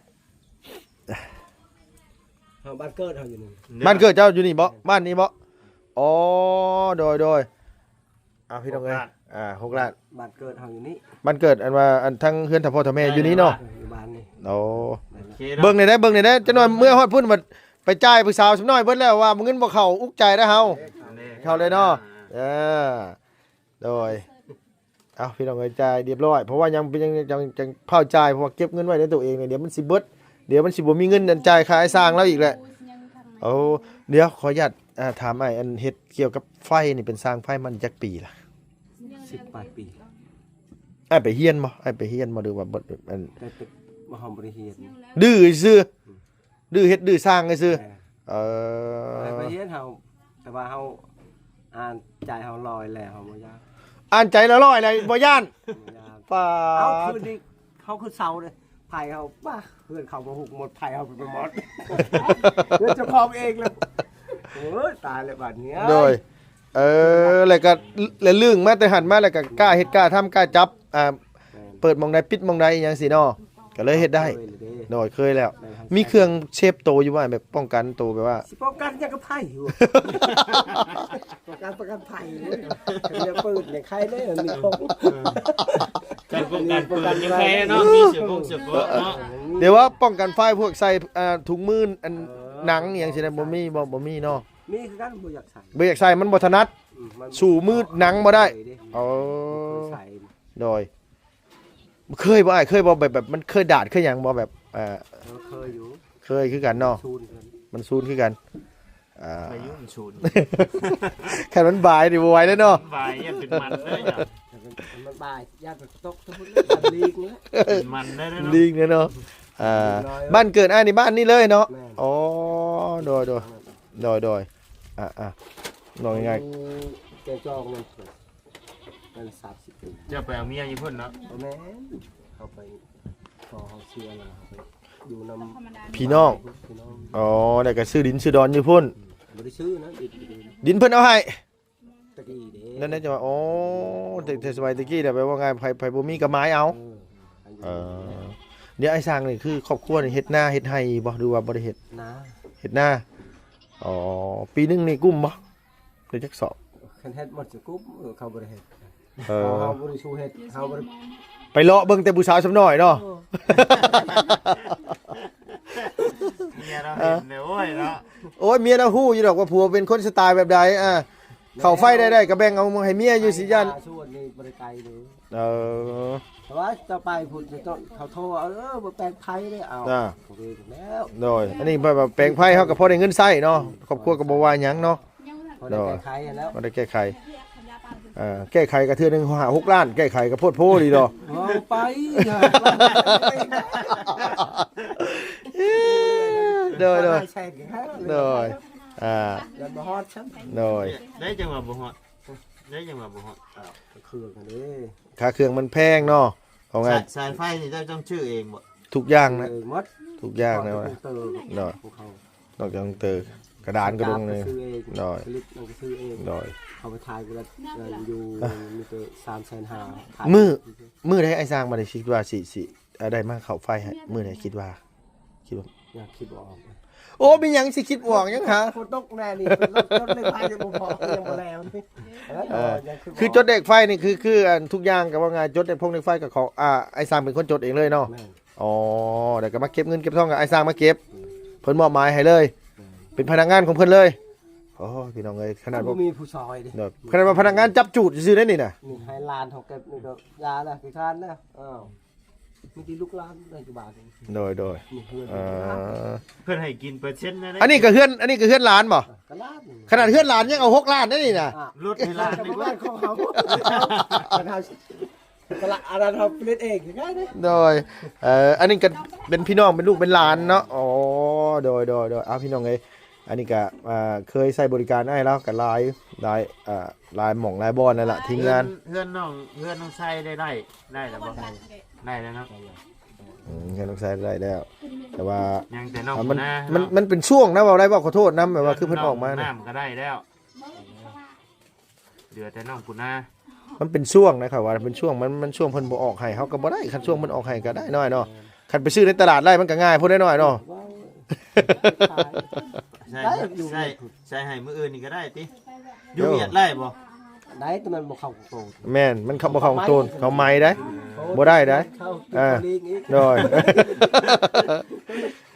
ເຮົາ ບ້ານເກີດເຮົາຢູ່ນີ້. ບ້ານເກີດເຈົ້າຢູ່ນີ້ບໍ່? ບ້ານນີ້ບໍ່? ອໍ ໂດຍ ໂດຍ. ອ້າວ ພີ່ນ້ອງເອີຍ ຫົກລ້ານ ອ່າ ຫົກລ້ານ ບ້ານເກີດເຮົາຢູ່ນີ້ ບ້ານເກີດ ອັນວ່າ ອັນ ທັງເຮືອນຖ້າພໍ່ຖ້າແມ່ຢູ່ນີ້ເນາະ. ເອີ ຢູ່ບ້ານນີ້. ໂອ້ ໂອເຄເນາະ ເບິ່ງແດ່ເດີ ເບິ່ງແດ່ເດີ ຈັກໜ່ອຍເມືອຮອດພຸ້ນ ບັດໄປຈ່າຍຜູ້ສາວຊຳນ້ອຍເບິດແລ້ວ ວ່າເງິນບໍ່ເຂົ້າ ອຸກໃຈໄດ໋ເຮົາ. ແນ່ ເຂົ້າເລີຍເນາະ. ອ່າ ເອີ ໂດຍ. ເອົາ ພີ່ນ້ອງເອີຍ ຈ່າຍຮຽບຮ້ອຍ ເພາະວ່າຍັງ ຍັງ ຍັງ ຍັງຟ້າວຈ່າຍ ເພາະວ່າເກັບເງິນໄວ້ໃນໂຕເອງນີ້ ດຽວມັນຊິເບິດ ດຽວມັນຊິບໍ່ມີເງິນອັນຈ່າຍຄ່າອ້າຍຊ່າງລາວອີກແຫຼະ. ໂອ້ ດຽວຂໍອະນຸຍາດ ອ່າ ຖາມອ້າຍ ອັນເຮັດກ່ຽວກັບໄຟນີ້ ເປັນຊ່າງໄຟມາຈັກປີລະ? ສິບປາຍປີ. ອ້າຍໄປຮຽນບໍ່? ອ້າຍໄປຮຽນບໍ່ ຫຼືວ່າບໍ່? ອັນ ແຕ່ ແຕ່ເຮົາບໍ່ໄດ້ຮຽນ ດື້ຊື່ ດື້ເຮັດດື້ສ້າງຊື່. ແມ່ນ. ເອີ ໄປຮຽນເຮົາ ແຕ່ວ່າເຮົາອ່ານໃຈເຮົາລອຍແລ້ວ ເຮົາບໍ່ຢ້ານ ອ່ານໃຈລະລອຍແລ້ວບໍ່ຢ້ານ. ບໍ່ຢ້ານ. ປາດ ເອົາ ຄືນນີ້ເຮົາຄືເຊົາເດ້ ໄຟເຮົາ ປາ ເຮືອນເຂົາບໍ່ຮຸກໝົດ ໄຟເຮົາໄປໝົດ ເຮືອນເຈົ້າຂອງເອງແລ້ວ. ໂອ້ຍ ຕາຍແລ້ວບາດນີ້. ໂດຍ ເອີ ແລ້ວກໍ ແລ້ວລຶ້ງມາແຕ່ຫັ້ນມາ ແລ້ວກໍກ້າເຮັດກ້າທຳ ກ້າຈັບ ອ່າ ແມ່ນ ເປີດໝ່ອງໃດປິດໝ່ອງໃດອີ່ຫຍັງຊີ້ເນາະ ກໍເລີຍເຮັດໄດ້. ເຄີຍແລ້ວເດ້. ໂດຍ ເຄີຍແລ້ວ. ແມ່ນ. ມີເຄື່ອງເຊບໂຕຢູ່ບໍ່ ແບບປ້ອງກັນໂຕ ແບບວ່າ ຊິປ້ອງກັນຫຍັງກັບໄຟຢູ່? ປ້ອງກັນ ປ້ອງກັນໄຟຢູ່. ເລື່ອງປືນນີ້ໃຄເດ້ ມີຂອງ ເອີ ການປ້ອງກັນປືນຍັງໃຄເນາະ ມີເສື້ອໂຄງເສື້ອເກາະເນາະ. ດຽວວ່າປ້ອງກັນໄຟ ພວກໃສ່ ອ່າ ຖົງມືອັນ ເອີ ໜັງອີ່ຫຍັງຊີ້ນະ ບໍ່ມີບໍ່? ບໍ່ມີເນາະ. ມີຄືກັນ ບໍ່ຢາກໃສ່ ບໍ່ຢາກໃສ່ ມັນບໍ່ຖະໜັດ. ອືມ ມັນ ສູ້ມືໜັງບໍ່ໄດ້. ເອີ ບໍ່ເຄີຍໃສ່. ໂດຍ ເຄີຍບໍ່ອ້າຍ? ເຄີຍບໍ່? ແບບ ແບບມັນເຄີຍດາດເຄີຍຫຍັງບໍ່? ແບບ ເອີ ເອີ ເຄີຍຢູ່ ເຄີຍຄືກັນເນາະ. ມັນຊູນຄືກັນ ມັນຊູນຄືກັນ. ອ່າ ພາຍຸມັນສູນ ຄັນມັນບາຍນີ້ບໍ່ໄຫວເດ້ເນາະ. ມັນບາຍຢ້ານເປັນມັນເດ້ ມັນບາຍຢ້ານຕົກ ມັນລີກເນາະ ເປັນມັນໄດ້ເນາະ ລີກເນາະ. ອ່າ ບ້ານເກີດອ້າຍນີ້ບ້ານນີ້ເລີຍເນາະ. ແມ່ນ. ອໍ ໂດຍ ໂດຍ ໂດຍ ໂດຍ. ອ່າ ອ່າ ເວົ້າງ່າຍໆ ແກງຈອກມັນ ມັນສາມສິບປີ. ເຈົ້າໄປເອົາເມຍຢູ່ພຸ້ນເນາະ? ບໍ່ແມ່ນ ເຮົາໄປ ພໍເຮົາເສຍແລ້ວ ເຮົາໄປຢູ່ນຳ ພີ່ນ້ອງ. ພີ່ນ້ອງ. ອໍ ແລ້ວກໍຊື້ດິນຊື້ດອນຢູ່ພຸ້ນ. ອືມ ບໍ່ໄດ້ຊື້ນະ ດິນ ດິນເພິ່ນເອົາໃຫ້ ຕະກີ້ເດ້. ນັ້ນແຫຼະ ຈັ່ງວ່າ ໂອ້ ແຕ່ ແຕ່ສະໄໝຕະກີ້ນະ ແບບວ່າງ່າຍ ໃຜ ໃຜບໍ່ມີກໍໝາຍເອົາ. ເອີ ເອີ ດຽວອ້າຍຊ່າງນີ້ ຄືຄອບຄົວນີ້ເຮັດນາເຮັດໄຮ່ບໍ່ ຫຼືວ່າບໍ່ໄດ້ເຮັດ? ນາ ເຮັດນາ. ອໍ ປີໜຶ່ງນີ້ກຸ້ມບໍ່? ໄດ້ຈັກສອບ? ຄັນເຮັດໝົດຊິກຸ້ມ ເອີ ເຂົາບໍ່ໄດ້ເຮັດ. ເອີ ເຮົາ ເຮົາບໍ່ໄດ້ສູ້ເຮັດ ເຮົາບໍ່ໄດ້ ໄປເລາະເບິ່ງແຕ່ຜູ້ສາວຊຳນ້ອຍເນາະ. ໂອ້ ເມຍລາວເຫັນແລ້ວ ໂອ້ຍເນາະ. ໂອ້ຍ ເມຍລາວຮູ້ຢູ່ດອກວ່າຜົວເປັນຄົນສະໄຕແບບໃດ. ອ່າ ເຂົ້າໄຟໄດ້ ໄດ້ກໍແບ່ງເອົາໃຫ້ເມຍຢູ່ ຊິຢ້ານ. ຊ່ວງນີ້ບໍ່ໄດ້ໄກເດ້. ເອີ ແຕ່ວ່າເຈົ້າໄປພຸ້ນ ເຂົາໂທ ເອີ ບໍ່ແປງໄຟເດ້. ເອົາ ອ່າ ໂອເຄແລ້ວ. ໂດຍ ອັນນີ້ແບບວ່າແປງໄຟ ເຮົາກໍພໍໄດ້ເງິນໃຊ້ເນາະ ຄອບຄົວກໍບໍ່ວ່າຫຍັງເນາະ. ພໍໄດ້ແກ້ໄຂຫັ້ນແຫຼ້ວ ພໍໄດ້ແກ້ໄຂ. ເອີ ແກ້ໄຂກໍເທື່ອໜຶ່ງຫ້າຫົກລ້ານ ແກ້ໄຂກໍໂພດໂພດີດອກ. ເວົ້າໄປ ໂດຍ ໂດຍ ໂດຍ. ອ່າ ຍັງບໍ່ຮອດຊ້ຳ. ໂດຍ ໄດ້ຈັ່ງວ່າບໍ່ຮອດ ໄດ້ຈັ່ງວ່າບໍ່ຮອດ. ອ້າວ ເຄື່ອງຫັ້ນເດ້ ຄ່າເຄື່ອງມັນແພງເນາະ. ເອົາງ່າຍ ສາຍ ສາຍໄຟນີ້ເຈົ້າຕ້ອງຊື້ເອງບໍ່? ທຸກຢ່າງນະ ຊື້ເອງໝົດ ທຸກຢ່າງນະ. ໂດຍ ນອກຈາກເຕີ ກະດານກະດົງນີ້ ໂດຍ ສະລິບມັນກໍຊື້ເອງ. ໂດຍ ເຂົາໄປຖ່າຍກໍແລ້ວ ຢູ່ມີແຕ່ສາມແສນຫ້າ. ມື້ ມື້ໃດອ້າຍຊ່າງມາໄດ້ ຄິດວ່າຊິ ຊິ ເອີ ໄດ້ມາເຂົ້າໄຟໃຫ້ ມື້ໃດ ຄິດວ່າ ຄິດວ່າ ຍັງຄິດບໍ່ອອກ. ໂອ້ ມີຫຍັງຊິຄິດບໍ່ອອກຫຍັງຫາ ຝົນຕົກແນ່ນີ້ ຈົດເລກໄຟຍັງບໍ່ພໍ ຍັງບໍ່ແລ້ວນີ້. ເອີ ຄືຈົດເລກໄຟນີ້ ຄື ຄື ອັນ ທຸກຢ່າງກໍວ່າງ່າຍ ຈົດເລກຟົງເລກໄຟກໍຂອງ ອ່າ ອ້າຍຊ່າງເປັນຄົນຈົດເອງເລີຍເນາະ. ແມ່ນ. ອໍ ແລ້ວກໍມາເກັບເງິນເກັບທອງກໍອ້າຍຊ່າງມາເກັບ ເພິ່ນມອບໝາຍໃຫ້ເລີຍ ເປັນພະນັກງານຂອງເພິ່ນເລີຍ. ໂອ້ ພີ່ນ້ອງເອີຍ ຂະໜາດບໍ່ມີຜູ້ຊ່ອຍເດ້ ຂະໜາດວ່າພະນັກງານຈັບຈູດຊື່ໆເດ້ນີ້ນະ. ນີ້ໃຫ້ຫຼານເຮົາເກັບນີ້ກໍຢ່າລະ ຂີ້ຄ້ານນະ. ອ້າວ ມີແຕ່ລູກຫຼານໃນຈຸບັນ ໂດຍ ໂດຍ ມີເຮືອນ ເອີ ເພິ່ນໃຫ້ກິນເປີເຊັນນັ້ນແຫຼະ ອັນນີ້ກໍເຮືອນ ອັນນີ້ກໍເຮືອນຫຼານບໍ່? ກໍຫຼານ ຂະໜາດເຮືອນຫຼານຍັງເອົາຫົກລ້ານໄດ້ນີ້ນະ ອ່າ ລົດໃຫ້ຫຼານດີກວ່າ ຂະໜາດເຮົາ ກໍລະ ອັນນັ້ນເຮົາຜະລິດເອງກໍໄດ້ເດ້ ໂດຍ ເອີ ອັນນີ້ກໍເປັນພີ່ນ້ອງ ເປັນລູກເປັນຫຼານເນາະ ອໍ ໂດຍ ໂດຍ ໂດຍ ເອົາ ພີ່ນ້ອງເອີຍ ອັນນີ້ກໍ ອ່າ ເຄີຍໃຊ້ບໍລິການອ້າຍລາວກໍຫຼາຍ ຫຼາຍ ອ່າ ຫຼາຍໝ່ອງຫຼາຍບ່ອນນັ້ນລະ ທີມງານ ເຮືອນ ເຮືອນນ້ອງ ເຮືອນນ້ອງໄຊໄດ້ ໄດ້ ໄດ້ແລ້ວບໍ່? ໄດ້ແລ້ວເນາະ ອືມ ເຮືອນນ້ອງໄຊໄດ້ແລ້ວ ແຕ່ວ່າ ຍັງແຕ່ນ້ອງ ອ່າ ມັນ ມັນ ມັນເປັນຊ່ວງນະ ເວົ້າໄດ້ ເວົ້າຂໍໂທດນຳ ແບບວ່າຄືເພິ່ນອອກມາ ນ້ຳກໍໄດ້ແລ້ວ ເຫຼືອແຕ່ນ້ອງປູນາ ມັນເປັນຊ່ວງນະ ຂ້ອຍວ່າເປັນຊ່ວງ ມັນ ມັນຊ່ວງເພິ່ນບໍ່ອອກໃຫ້ ເຮົາກໍບໍ່ໄດ້ ຄັນຊ່ວງເພິ່ນອອກໃຫ້ກໍໄດ້ນ້ອຍເນາະ ຄັນໄປຊື້ໃນຕະຫຼາດໄດ້ ມັນກໍງ່າຍໂພດໄດ໋ນ້ອຍເນາະ ໃສ່ ໃສ່ ໃສ່ໃຫ້ມື້ອື່ນນີ້ກໍໄດ້ຕິ ຢູ່ວຽດໄດ້ບໍ່? ໄດ້ ແຕ່ມັນບໍ່ເຂົ້າໂຕນ ແມ່ນ ມັນເຂົ້າ ບໍ່ເຂົ້າໂຕນ ເຂົ້າໄມ້ໄດ້ ເອີ ບໍ່ໄດ້ໄດ໋ ເຂົ້າ ອ່າ ໂດຍ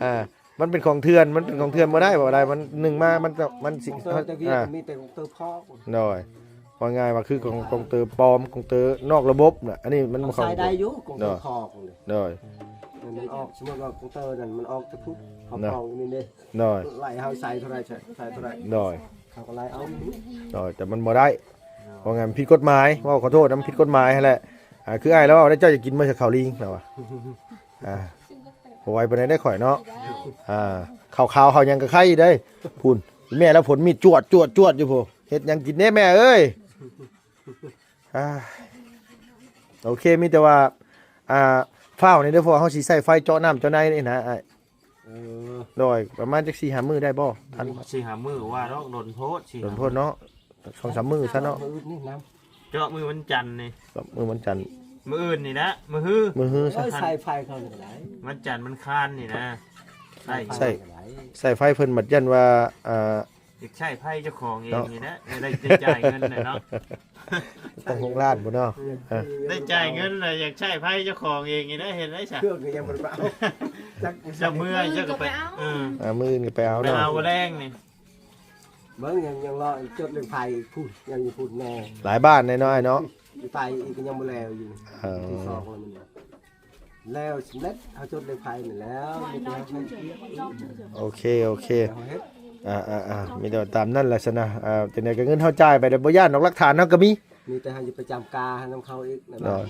ອ່າ ມັນເປັນຂອງເຖື່ອນ ມັນເປັນຂອງເຖື່ອນບໍ່ໄດ້ ບໍ່ໄດ້ ມັນ ໜຶ່ງມາ ມັນຈະ ມັນຊິ ຂອງເຕີ ແຕ່ວຽດ ອ່າ ມີແຕ່ຂອງເຕີພໍ່ ໂດຍ ວ່າງ່າຍວ່າຄືຂອງ ຂອງເຕີປອມ ຂອງເຕີນອກລະບົບນະ ອັນນີ້ມັນ ເຮົາ ຂອງ ໃຊ້ໄດ້ຢູ່ ຂອງເຕີພໍ່ ໂດຍ ໂດຍ ມັນອອກ ສົມມຸດວ່າຂອງເຕີນັ້ນ ມັນອອກແຕ່ພຸ້ນ ເຮົາ ໂດຍ ຂອງຢູ່ນີ້ເດ້ ໂດຍ ໄລ່ເຮົາໃສ່ເທົ່າໃດ ໃສ່ ໃສ່ເທົ່າໃດ ໂດຍ ເຂົາກໍໄລ່ເອົາ ໂດຍ ແຕ່ມັນບໍ່ໄດ້ ເພາະງານມັນຜິດກົດໝາຍ ເວົ້າຂໍໂທດນຳ ມັນຜິດກົດໝາຍຫັ້ນແຫຼະ ອ່າ ຄືອ້າຍລາວເວົ້າໄດ້ ເຈົ້າຢ່າກິນໃບສາຂາວລີງ ລາວວ່າ ອ່າ ບໍ່ໄຫວປານໃດເດ້ຂ້ອຍເນາະ ອ່າ ເຂົ້າຂາວເຂົ້າຫຍັງກໍໄຄຢູ່ເດ້ ພຸ້ນ ແມ່ລາວຜົນມີດຈວດ ຈວດ ຈວດຢູ່ພຸ້ນ ເຮັດຫຍັງກິນເດ້ແມ່ເອີຍ ອ່າ ໂອເຄ ມີແຕ່ວ່າ ອ່າ ຟ້າວນີ້ເດີ ເພາະວ່າເຮົາຊິໃຊ້ໄຟເຈາະນ້ຳເຈາະໃນນີ້ນະອ້າຍ ເອີ ໂດຍ ປະມານຈັກສີ່ຫ້າມື້ໄດ້ບໍ່? ທັນ ສີ່ຫ້າມື້ວ່າດອກ ດົນໂພດ ສີ່ຫ້າ ດົນໂພດເນາະ ສອງສາມມື້ຊະເນາະ ມື້ອື່ນນີ້ນຳ ເຈາະມື້ວັນຈັນນີ້ ເຈາະມື້ວັນຈັນ ມື້ອື່ນນີ້ນະ ມື້ຮື ມື້ຮືຊະ ໂອ້ຍ ໃສ່ໄຟເຂົານີ້ກໍໄດ້ ວັນຈັນວັນຄານນີ້ນະ ໃສ່ ໃສ່ໄຟເພິ່ນບັດຢ້ານວ່າ ອ່າ ຢາກໃຊ້ໄຟເຈົ້າຂອງເອງນີ້ນະ ເນາະ ໄດ້ ໄດ້ຈ່າຍເງິນແຫຼະເນາະ ຕັ້ງຫົກລ້ານພຸ້ນເນາະ ເອີ ໄດ້ຈ່າຍເງິນແລ້ວ ຢາກໃຊ້ໄຟເຈົ້າຂອງເອງນີ້ນະ ເຮັດໄດ້ຊະ ເຄື່ອງກໍຍັງບໍ່ໄດ້ໄປເອົາ ຈັກ ເຈົ້າເມືອເຈົ້າກໍໄປ ເອີ ອ່າ ມື້ອື່ນກໍໄປເອົາ ໄປ ເນາະ ເອົາແລງນີ້ ເບິ່ງ ຍັງ ຍັງລໍຈົດເລື່ອງໄຟພຸ້ນ ຍັງຢູ່ພຸ້ນແນ່ ຫຼາຍບ້ານແນ່ນ້ອຍເນາະ ໄປອີກກໍຍັງບໍ່ແລ້ວຢູ່ ເອີ ທີສອງແລ້ວມັນ ແລ້ວສຳເລັດ ເຮົາຈົດເລື່ອງໄຟນີ້ແລ້ວ ໂອເຄ ໂອເຄ ເຮົາເຮັດ ອ່າໆໆ ມີແຕ່ວ່າຕາມນັ້ນແຫຼະຊັ້ນນະ ອ່າ ຈັ່ງໃດກໍເງິນເຮົາຈ່າຍໄປແລ້ວ ບໍ່ຢ້ານດອກ ຫຼັກຖານເຮົາກໍມີ ມີແຕ່ເຮົາຈະໄປຈຳການຳເຂົາອີກນະ ໂດຍ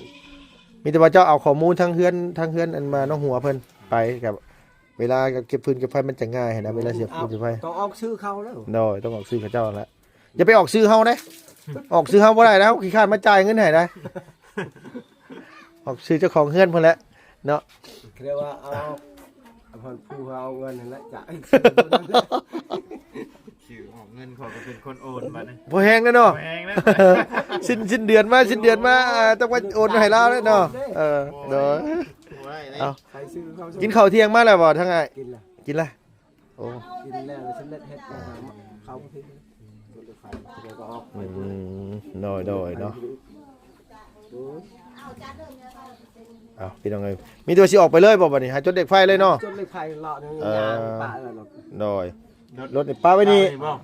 ມີແຕ່ວ່າເຈົ້າເອົາຂໍ້ມູນທາງເຮືອນ ທາງເຮືອນອັນມາໜອງຫົວເພິ່ນໄປ ກັບເວລາເກັບຟືນເກັບໄຟມັນຈະງ່າຍຫັ້ນນະ ເວລາຊິເກັບຟືນເກັບໄຟ ຕ້ອງອອກຊື່ເຂົາແລ້ວ ໂດຍ ຕ້ອງອອກຊື່ເຂົາເຈົ້າແຫຼະ ຢ່າໄປອອກຊື່ເຮົາເດ້ ອອກຊື່ເຮົາບໍ່ໄດ້ນະ ເຮົາຂີ້ຄ້ານມາຈ່າຍເງິນໃຫ້ນະ ອອກຊື່ເຈົ້າຂອງເຮືອນພຸ້ນແຫຼະເນາະ ເອີ້ຍວ່າເອົາ ເອົາຜູ້ເຮົາເອົາເງິນຫັ້ນແຫຼະ ຈະ ຊື່ອອກເງິນ ເຂົາກໍເປັນຄົນໂອນບັດນີ້ ບໍ່ແຮງແລ້ວເນາະ ບໍ່ແຮງແລ້ວ ສິ້ນ ສິ້ນເດືອນມາ ສິ້ນເດືອນມາ ອ່າ ຕ້ອງມາໂອນໃຫ້ລາວແລ້ວເນາະ ເອີ ໂດຍ ບໍ່ໄດ້ເດ້ ເອົາ ໄປຊື້ເຂົ້າ ກິນເຂົ້າທ່ຽງມາແລ້ວບໍ່ທາງອ້າຍ? ກິນແລ້ວ ກິນແລ້ວ ໂອ້ ກິນແລ້ວສຳເລັດເຮັດ ເຂົ້າບໍ່ຖືກ ອືມ ໂດຍ ໂດຍເນາະ ໂດຍ ເອົາ ພີ່ນ້ອງເອີຍ ມີແຕ່ວ່າຊິອອກໄປເລີຍບໍ່ບັດນີ້ ຫາຈົດເດັກໄຟເລີຍເນາະ ຈົດເດັກໄຟເລາະນີ້ ເອີ ຍ່າງໄປແລ້ວເນາະ ໂດຍ ລົດນີ້ປະໄວ້ນີ້ ປະໄວ້ນີ້ບໍ່?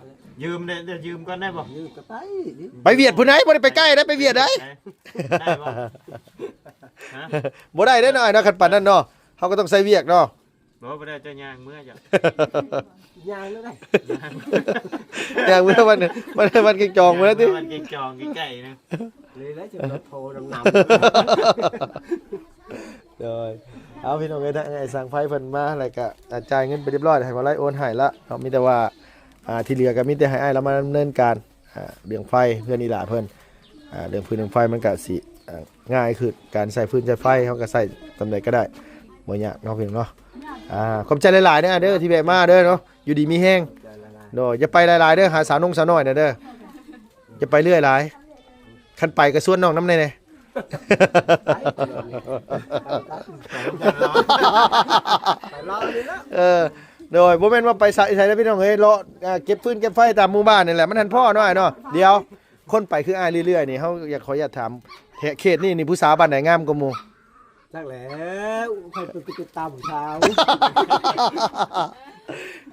ຢືມເດ້ ຢືມກ່ອນໄດ້ບໍ່? ຢືມກໍໄປ ໄປຫວຽດພຸ້ນໃດ ບໍ່ໄດ້ໄປໃກ້ໃດ ໄປຫວຽດໃດ ໄດ້ບໍ່? ຮະ? ບໍ່ໄດ້ເດ້ນ້ອຍເນາະ ຄັນປານນັ້ນເນາະ ເຮົາກໍຕ້ອງໃສ່ຫວຽດເນາະ ບໍ່ ບໍ່ໄດ້ ເຈົ້າຍ່າງເມືອ ເຈົ້າ ຍ່າງເລີຍ ຍ່າງເມືອ ວັນ ວັນ ວັນເກັງຈອງພຸ້ນແຫຼະຕິ ວັນເກັງຈອງໃກ້ໆນະ ເລີຍແຫຼະ ຈະໂທນຳນຳ ໂດຍ ເອົາ ພີ່ນ້ອງເອີຍ ທາງອ້າຍຊ່າງໄຟເພິ່ນມາ ແລ້ວກະ ອ່າ ຈ່າຍເງິນໄປຮຽບຮ້ອຍ ໃຫ້ບ່າວໄລໂອນໃຫ້ລະເນາະ ມີແຕ່ວ່າ ອ່າ ທີ່ເຫຼືອກໍມີແຕ່ໃຫ້ອ້າຍລາວມາດຳເນີນການ ອ່າ ເລື່ອງໄຟເຮືອນອີ່ຫຼ້າເພິ່ນ ອ່າ ເລື່ອງຟືນເລື່ອງໄຟມັນກະຊິ ອ່າ ງ່າຍຂຶ້ນ ການໃຊ້ຟືນໃຊ້ໄຟເຮົາກໍໃຊ້ສ່ຳໃດກໍໄດ້ ບໍ່ຍາກເນາະ ພີ່ນ້ອງເນາະ ອ່າ ຂອບໃຈຫຼາຍໆເດີ ທີ່ແວະມາເດີເນາະ ຢູ່ດີມີແຮງ ໂດຍ ຢ່າໄປຫຼາຍໆເດີ ຫາສາວນົງສາວນ້ອຍນະເດີ ຢ່າໄປເລື້ອຍຫຼາຍ ຄັນໄປກໍຊວນນ້ອງນຳແດ່ ເອີ ໂດຍ ບໍ່ແມ່ນວ່າໄປໃສໃສເດີ ພີ່ນ້ອງເອີຍ ເລາະ ອ່າ ເກັບຟືນເກັບໄຟຕາມໝູ່ບ້ານນີ້ແຫຼະ ມັນຫັ້ນພໍ້ເນາະ ອ້າຍເນາະ ດຽວ ຄົນໄປຄືອ້າຍເລື້ອຍໆນີ້ ເຮົາຢາກ ຂໍຢາກຖາມ ເຂດນີ້ນີ້ຜູ້ສາວບ້ານໃດງາມກວ່າໝູ່? ຈັກແລ້ວ ຂ້ອຍໄປຕິດຕາມຜູ້ສາວ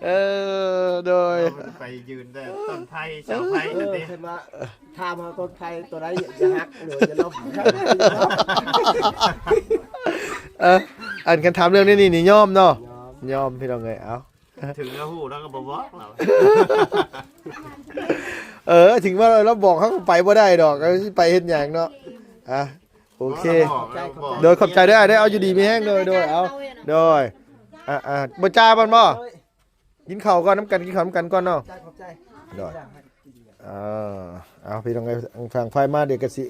ເອີ ໂດຍ ໄປຢືນແຕ່ຕົ້ນໄຜ່ເສົາໄຟ ເອີ ຫັ້ນຕິ ເພິ່ນວ່າ ຖາມເຮົາຕົ້ນໄຜ່ຕົວໃດຈະຫັກ ຫຼືວ່າຈະລົ້ມ ເອີ ເອີ ອັນຄັນຖາມເລື່ອງນີ້ນີ້ຍອມເນາະ ຍອມ ຍອມພີ່ນ້ອງເອີຍ ເອົ້າ ເຖິງລາວຮູ້ລາວກໍບໍ່ບອກລາວ ເອີ ເຖິງວ່າລາວບອກເຮົາກໍໄປບໍ່ໄດ້ດອກ ເຮົາຊິໄປເຮັດຫຍັງເນາະ ອ່ະ ໂອເຄ ໂດຍ ຂອບໃຈເດີອ້າຍເດີ ເອົາ ຢູ່ດີມີແຮງ ໂດຍ ໂດຍ ເອົາ ໂດຍ ອ່າໆ ບໍ່ຈ່າຍມັນບໍ່? ກິນເຂົ້າກ່ອນນຳກັນ ກິນເຂົ້ານຳກັນກ່ອນເນາະ ຂອບໃຈ ໂດຍ ເອີ ເອົາ ພີ່ນ້ອງເອີຍ ທາງໄຟມາ ດຽວກໍຊິ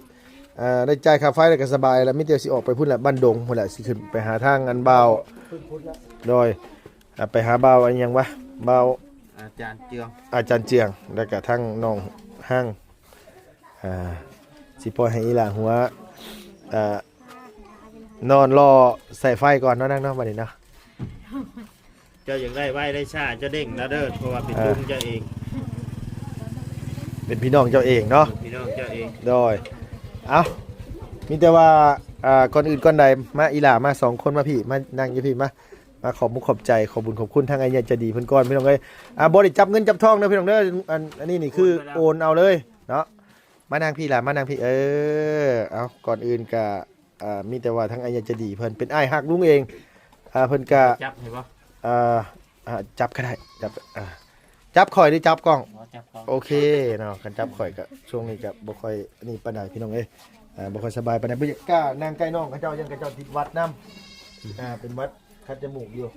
ເອີ ໄດ້ຈ່າຍຄ່າໄຟແລ້ວກໍສະບາຍແລ້ວ ມີແຕ່ຊິອອກໄປພຸ້ນແຫຼະ ບ້ານດົງພຸ້ນແຫຼະ ຊິຂຶ້ນໄປຫາທາງອັນບ່າວ ໂດຍ ອ່າ ໄປຫາບ່າວອັນຫຍັງວະ ບ່າວ ອາຈານເຈືອງ ອາຈານເຈືອງ ແລ້ວກໍທາງນ້ອງຮັງ ອ່າ ຊິປ່ອຍໃຫ້ອີ່ຫຼ້າຫົວ ອ່າ ນອນລໍສາຍໄຟກ່ອນເນາະນາງເນາະ ບັດນີ້ເນາະ ເຈົ້າຢາກໄດ້ໄວໄດ້ຊ້າ ເຈົ້າເດ້ງລະເດີ ເພາະວ່າເປັນ ເອີ ລຸງເຈົ້າເອງ ເປັນພີ່ນ້ອງເຈົ້າເອງເນາະ ເປັນພີ່ນ້ອງເຈົ້າເອງ ໂດຍ ເອົ້າ ມີແຕ່ວ່າ ອ່າ ກ່ອນອື່ນກ່ອນໃດ ມາ ອີ່ຫຼ້າມາສອງຄົນ ມາພີ້ ມານັ່ງຢູ່ພີ້ ມາ ມາຂອບມຸກຂອບໃຈ ຂອບບຸນຂອບຄຸນທາງອ້າຍໃຫຍ່ໃຈດີເພິ່ນກ່ອນ ພີ່ນ້ອງເອີຍ ອ່າ ບໍ່ໄດ້ຈັບເງິນຈັບທອງເດີ ພີ່ນ້ອງເດີ ອັນ ອັນນີ້ນີ້ຄືໂອນເອົາເລີຍເນາະ ມານັ່ງພີ້ຫຼ້າ ມານັ່ງພີ້ ເອີ ເອົາ ກ່ອນອື່ນກະ ອ່າ ມີແຕ່ວ່າທາງອ້າຍໃຫຍ່ໃຈດີເພິ່ນເປັນອ້າຍຮັກລຸງເອງ ອ່າ ເພິ່ນກະ ຈັບໃຫ້ບໍ່? ອ່າ ອ່າ ຈັບກໍໄດ້ ຈັບ ອ່າ ຈັບຂ້ອຍຫຼືຈັບກ້ອງ? ອໍ ຈັບກ້ອງ ໂອເຄເນາະ ຄັນຈັບຂ້ອຍກະ ຊ່ວງນີ້ກະບໍ່ຄ່ອຍນີ້ປານໃດ ພີ່ນ້ອງເອີຍ ອ່າ ບໍ່ຄ່ອຍສະບາຍປານໃດ ບໍ່ຢາກກ້ານັ່ງໃກ້ນ້ອງເຂົາເຈົ້າ ຢ້ານເຂົາເຈົ້າຕິດຫວັດນຳ ອ່າ ເປັນຫວັດ ຄັດຈະມູກຢູ່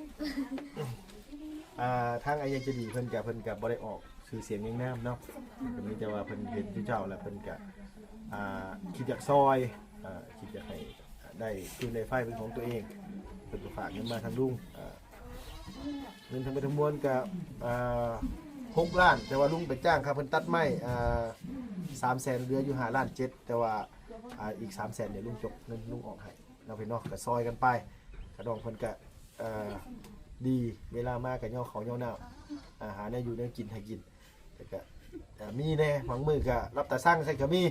ອ່າ ທາງອ້າຍໃຫຍ່ໃຈດີເພິ່ນກະ ເພິ່ນກະບໍ່ໄດ້ອອກຊື່ສຽງຮຽງນາມເນາະ ກໍມີແຕ່ວ່າເພິ່ນເຫັນຈຸເຈົ້າແລ້ວເພິ່ນກະ ອ່າ ຄິດຢາກຊ່ອຍ ອ່າ ຄິດຢາກໃຫ້ໄດ້ຟືນໄດ້ໄຟເປັນຂອງຕົວເອງ ເພິ່ນກໍຝາກເງິນມາທາງລຸງ ອ່າ ເງິນທັງໝົດທັງມວນກະ ອ່າ ຫົກລ້ານ ແຕ່ວ່າລຸງໄປຈ້າງຄ່າເພິ່ນຕັດໄມ້ ອ່າ ສາມແສນ ເຫຼືອຢູ່ຫ້າລ້ານເຈັດ ແຕ່ວ່າ ອ່າ ອີກສາມແສນ ດຽວລຸງຈົກເງິນລຸງອອກໃຫ້ ເນາະພີ່ເນາະ ກໍຊ່ອຍກັນໄປ ກະນ້ອງເພິ່ນກະ ເອີ ດີ ເວລາມາກະຍໍເຂົ້າຍໍນ້ຳ ອາ ຫາແນວຢູ່ແນວກິນໃຫ້ກິນ ແລ້ວກະ ເອີ ມີແດ່ ບາງມື້ກະຫຼັບຕາສັງໃສ່ກະມີ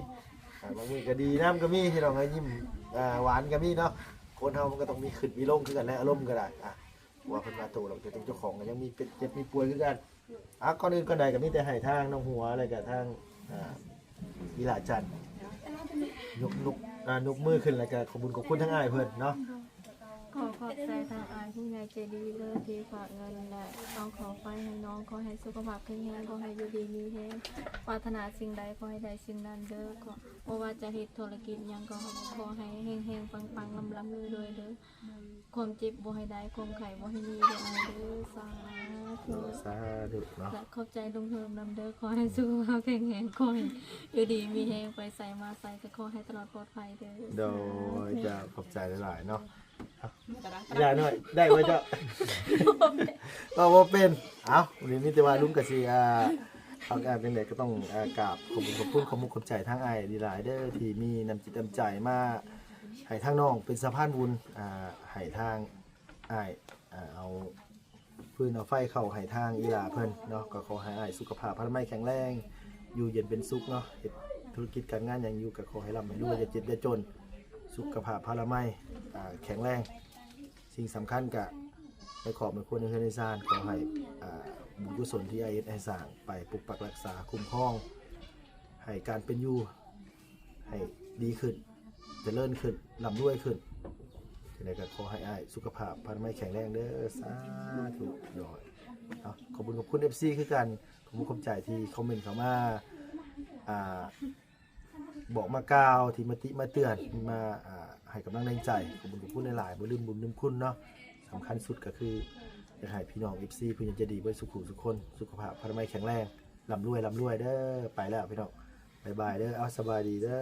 ອາ ບາງມື້ກະດີນຳກະມີ ພີ່ນ້ອງເອີຍ ຍິ້ມ ອາ ຫວານກະມີເນາະ ຄົນເຮົາມັນກະຕ້ອງມີຂຶ້ນມີລົງຄືກັນແຫຼະ ອາລົມກະໄດ້ ອາ ເພາະວ່າເພິ່ນວ່າໂຕແລ້ວ ແຕ່ເຈັບເຈົ້າຂອງກະຍັງມີເຈັບມີປ່ວຍຄືກັນ ອ່າ ກ່ອນອື່ນກ່ອນໃດກໍມີແຕ່ໃຫ້ທາງນ້ອງຫົວ ແລ້ວກໍທາງ ອ່າ ອີຫຼ້າຈັນ ຍົກ ຍົກ ອ່າ ຍົກມືຂຶ້ນ ແລ້ວກໍຂອບບຸນຂອບຄຸນທາງອ້າຍເພິ່ນເນາະ. ຂໍຂອບໃຈທາງອ້າຍຜູ້ໃຫຍ່ໃຈດີເດີ ທີ່ຝາກເງິນ ແລະ ເອົາເຂົ້າໄປໃຫ້ນ້ອງ. ຂໍໃຫ້ສຸຂະພາບແຂງແຮງ, ຂໍໃຫ້ຢູ່ດີມີແຮງ, ປາດຖະໜາສິ່ງໃດ ຂໍໃຫ້ໄດ້ສິ່ງນັ້ນເດີ. ຂໍ ບໍ່ວ່າຈະເຮັດທຸລະກິດຫຍັງກໍຂໍໃຫ້ເຮັງໆ ປັງໆ ລ່ຳໆ ລວຍໆ ເດີ. ຄວາມເຈັບບໍ່ໃຫ້ໄດ້ ຄວາມໄຂ້ບໍ່ໃຫ້ມີເດີອ້າຍເດີ. ສາທຸ ສາທຸເນາະ. ແລະ ຂອບໃຈລຸງເຮີມນຳເດີ. ຂໍໃຫ້ສຸຂະພາບແຂງແຮງ ຂໍໃຫ້ຢູ່ດີມີແຮງ ໄປໃສມາໃສກໍຂໍໃຫ້ຕະຫຼອດປອດໄພເດີ. ໂດຍ ສາທຸ ເຈົ້າ ຂອບໃຈຫຼາຍໆເນາະ. ຢ່າໜ້ອຍ ໄດ້ບໍ່ເຈົ້າ? ເວົ້າບໍ່ເປັນ. ເອົ້າ ນີ້ມີແຕ່ວ່າລຸງກໍຊິ ອ່າ ເອົາ ອ່າ ຈັ່ງໃດກໍຕ້ອງ ອ່າ ກາບຂອບຄຸນ ຂອບຄຸນ ຂອບມຸກຂອບໃຈທາງອ້າຍຫຼາຍໆເດີ ທີ່ມີນ້ຳຈິດນ້ຳໃຈມາໃຫ້ທາງນ້ອງເປັນສະພານບຸນ ອ່າ ໃຫ້ທາງອ້າຍ ອ່າ ເອົາ ຟືນເອົາໄຟເຂົ້າໃຫ້ທາງອີຫຼ້າເພິ່ນເນາະ. ກໍຂໍໃຫ້ອ້າຍສຸຂະພາບພະລາໄມແຂງແຮງ ຢູ່ເຢັນເປັນສຸກເນາະ. ເຮັດທຸລະກິດການງານຫຍັງຢູ່ ກໍຂໍໃຫ້ລ່ຳໃຫ້ລວຍ ຢ່າເຈັບຢ່າຈົນ ສຸຂະພາບພະລາໄມ ອ່າ ແຂງແຮງ. ສິ່ງສຳຄັນກະໃນຄອບໃນຄົວໃນເຮືອນໃນຊານ ຂໍໃຫ້ ອ່າ ບຸນກຸສົນທີ່ອ້າຍເຮັດໃຫ້ສ້າງໄປປົກປັກຮັກສາຄຸ້ມຄອງ ໃຫ້ການເປັນຢູ່ໃຫ້ດີຂຶ້ນ ຈະເລີນຂຶ້ນ ລ່ຳລວຍຂຶ້ນ. ຈັ່ງໃດກໍຂໍໃຫ້ອ້າຍສຸຂະພາບພະລາໄມແຂງແຮງເດີ. ສາທຸ. ໂດຍ ເອົາ ຂອບຄຸນ ຂອບຄຸນ ເອັຟຊີ ຄືກັນ. ຂອບຄຸນຂອບໃຈທີ່ຄອມເມັນເຂົ້າມາ ອ່າ ບອກມາກ່າວ ທີ່ມາຕິມາເຕືອນ ມາ ອ່າ ໃຫ້ກຳລັງແຮງໃຈ. ຂອບຄຸນຂອບຄຸນຫຼາຍໆ ບໍ່ລືມບຸນລືມຄຸນເນາະ. ສຳຄັນສຸດກໍຄື ຢາກໃຫ້ພີ່ນ້ອງ ເອັຟຊີ ຜູ້ໃຫຍ່ໃຈດີເບິດສູ່ຜູ້ສູ່ຄົນ ສຸຂະພາບພະລາໄມແຂງແຮງ ລ່ຳລວຍ ລ່ຳລວຍເດີ. ໄປແລ້ວພີ່ນ້ອງ ບາຍບາຍເດີ. ເອົາ ສະບາຍດີເດີ.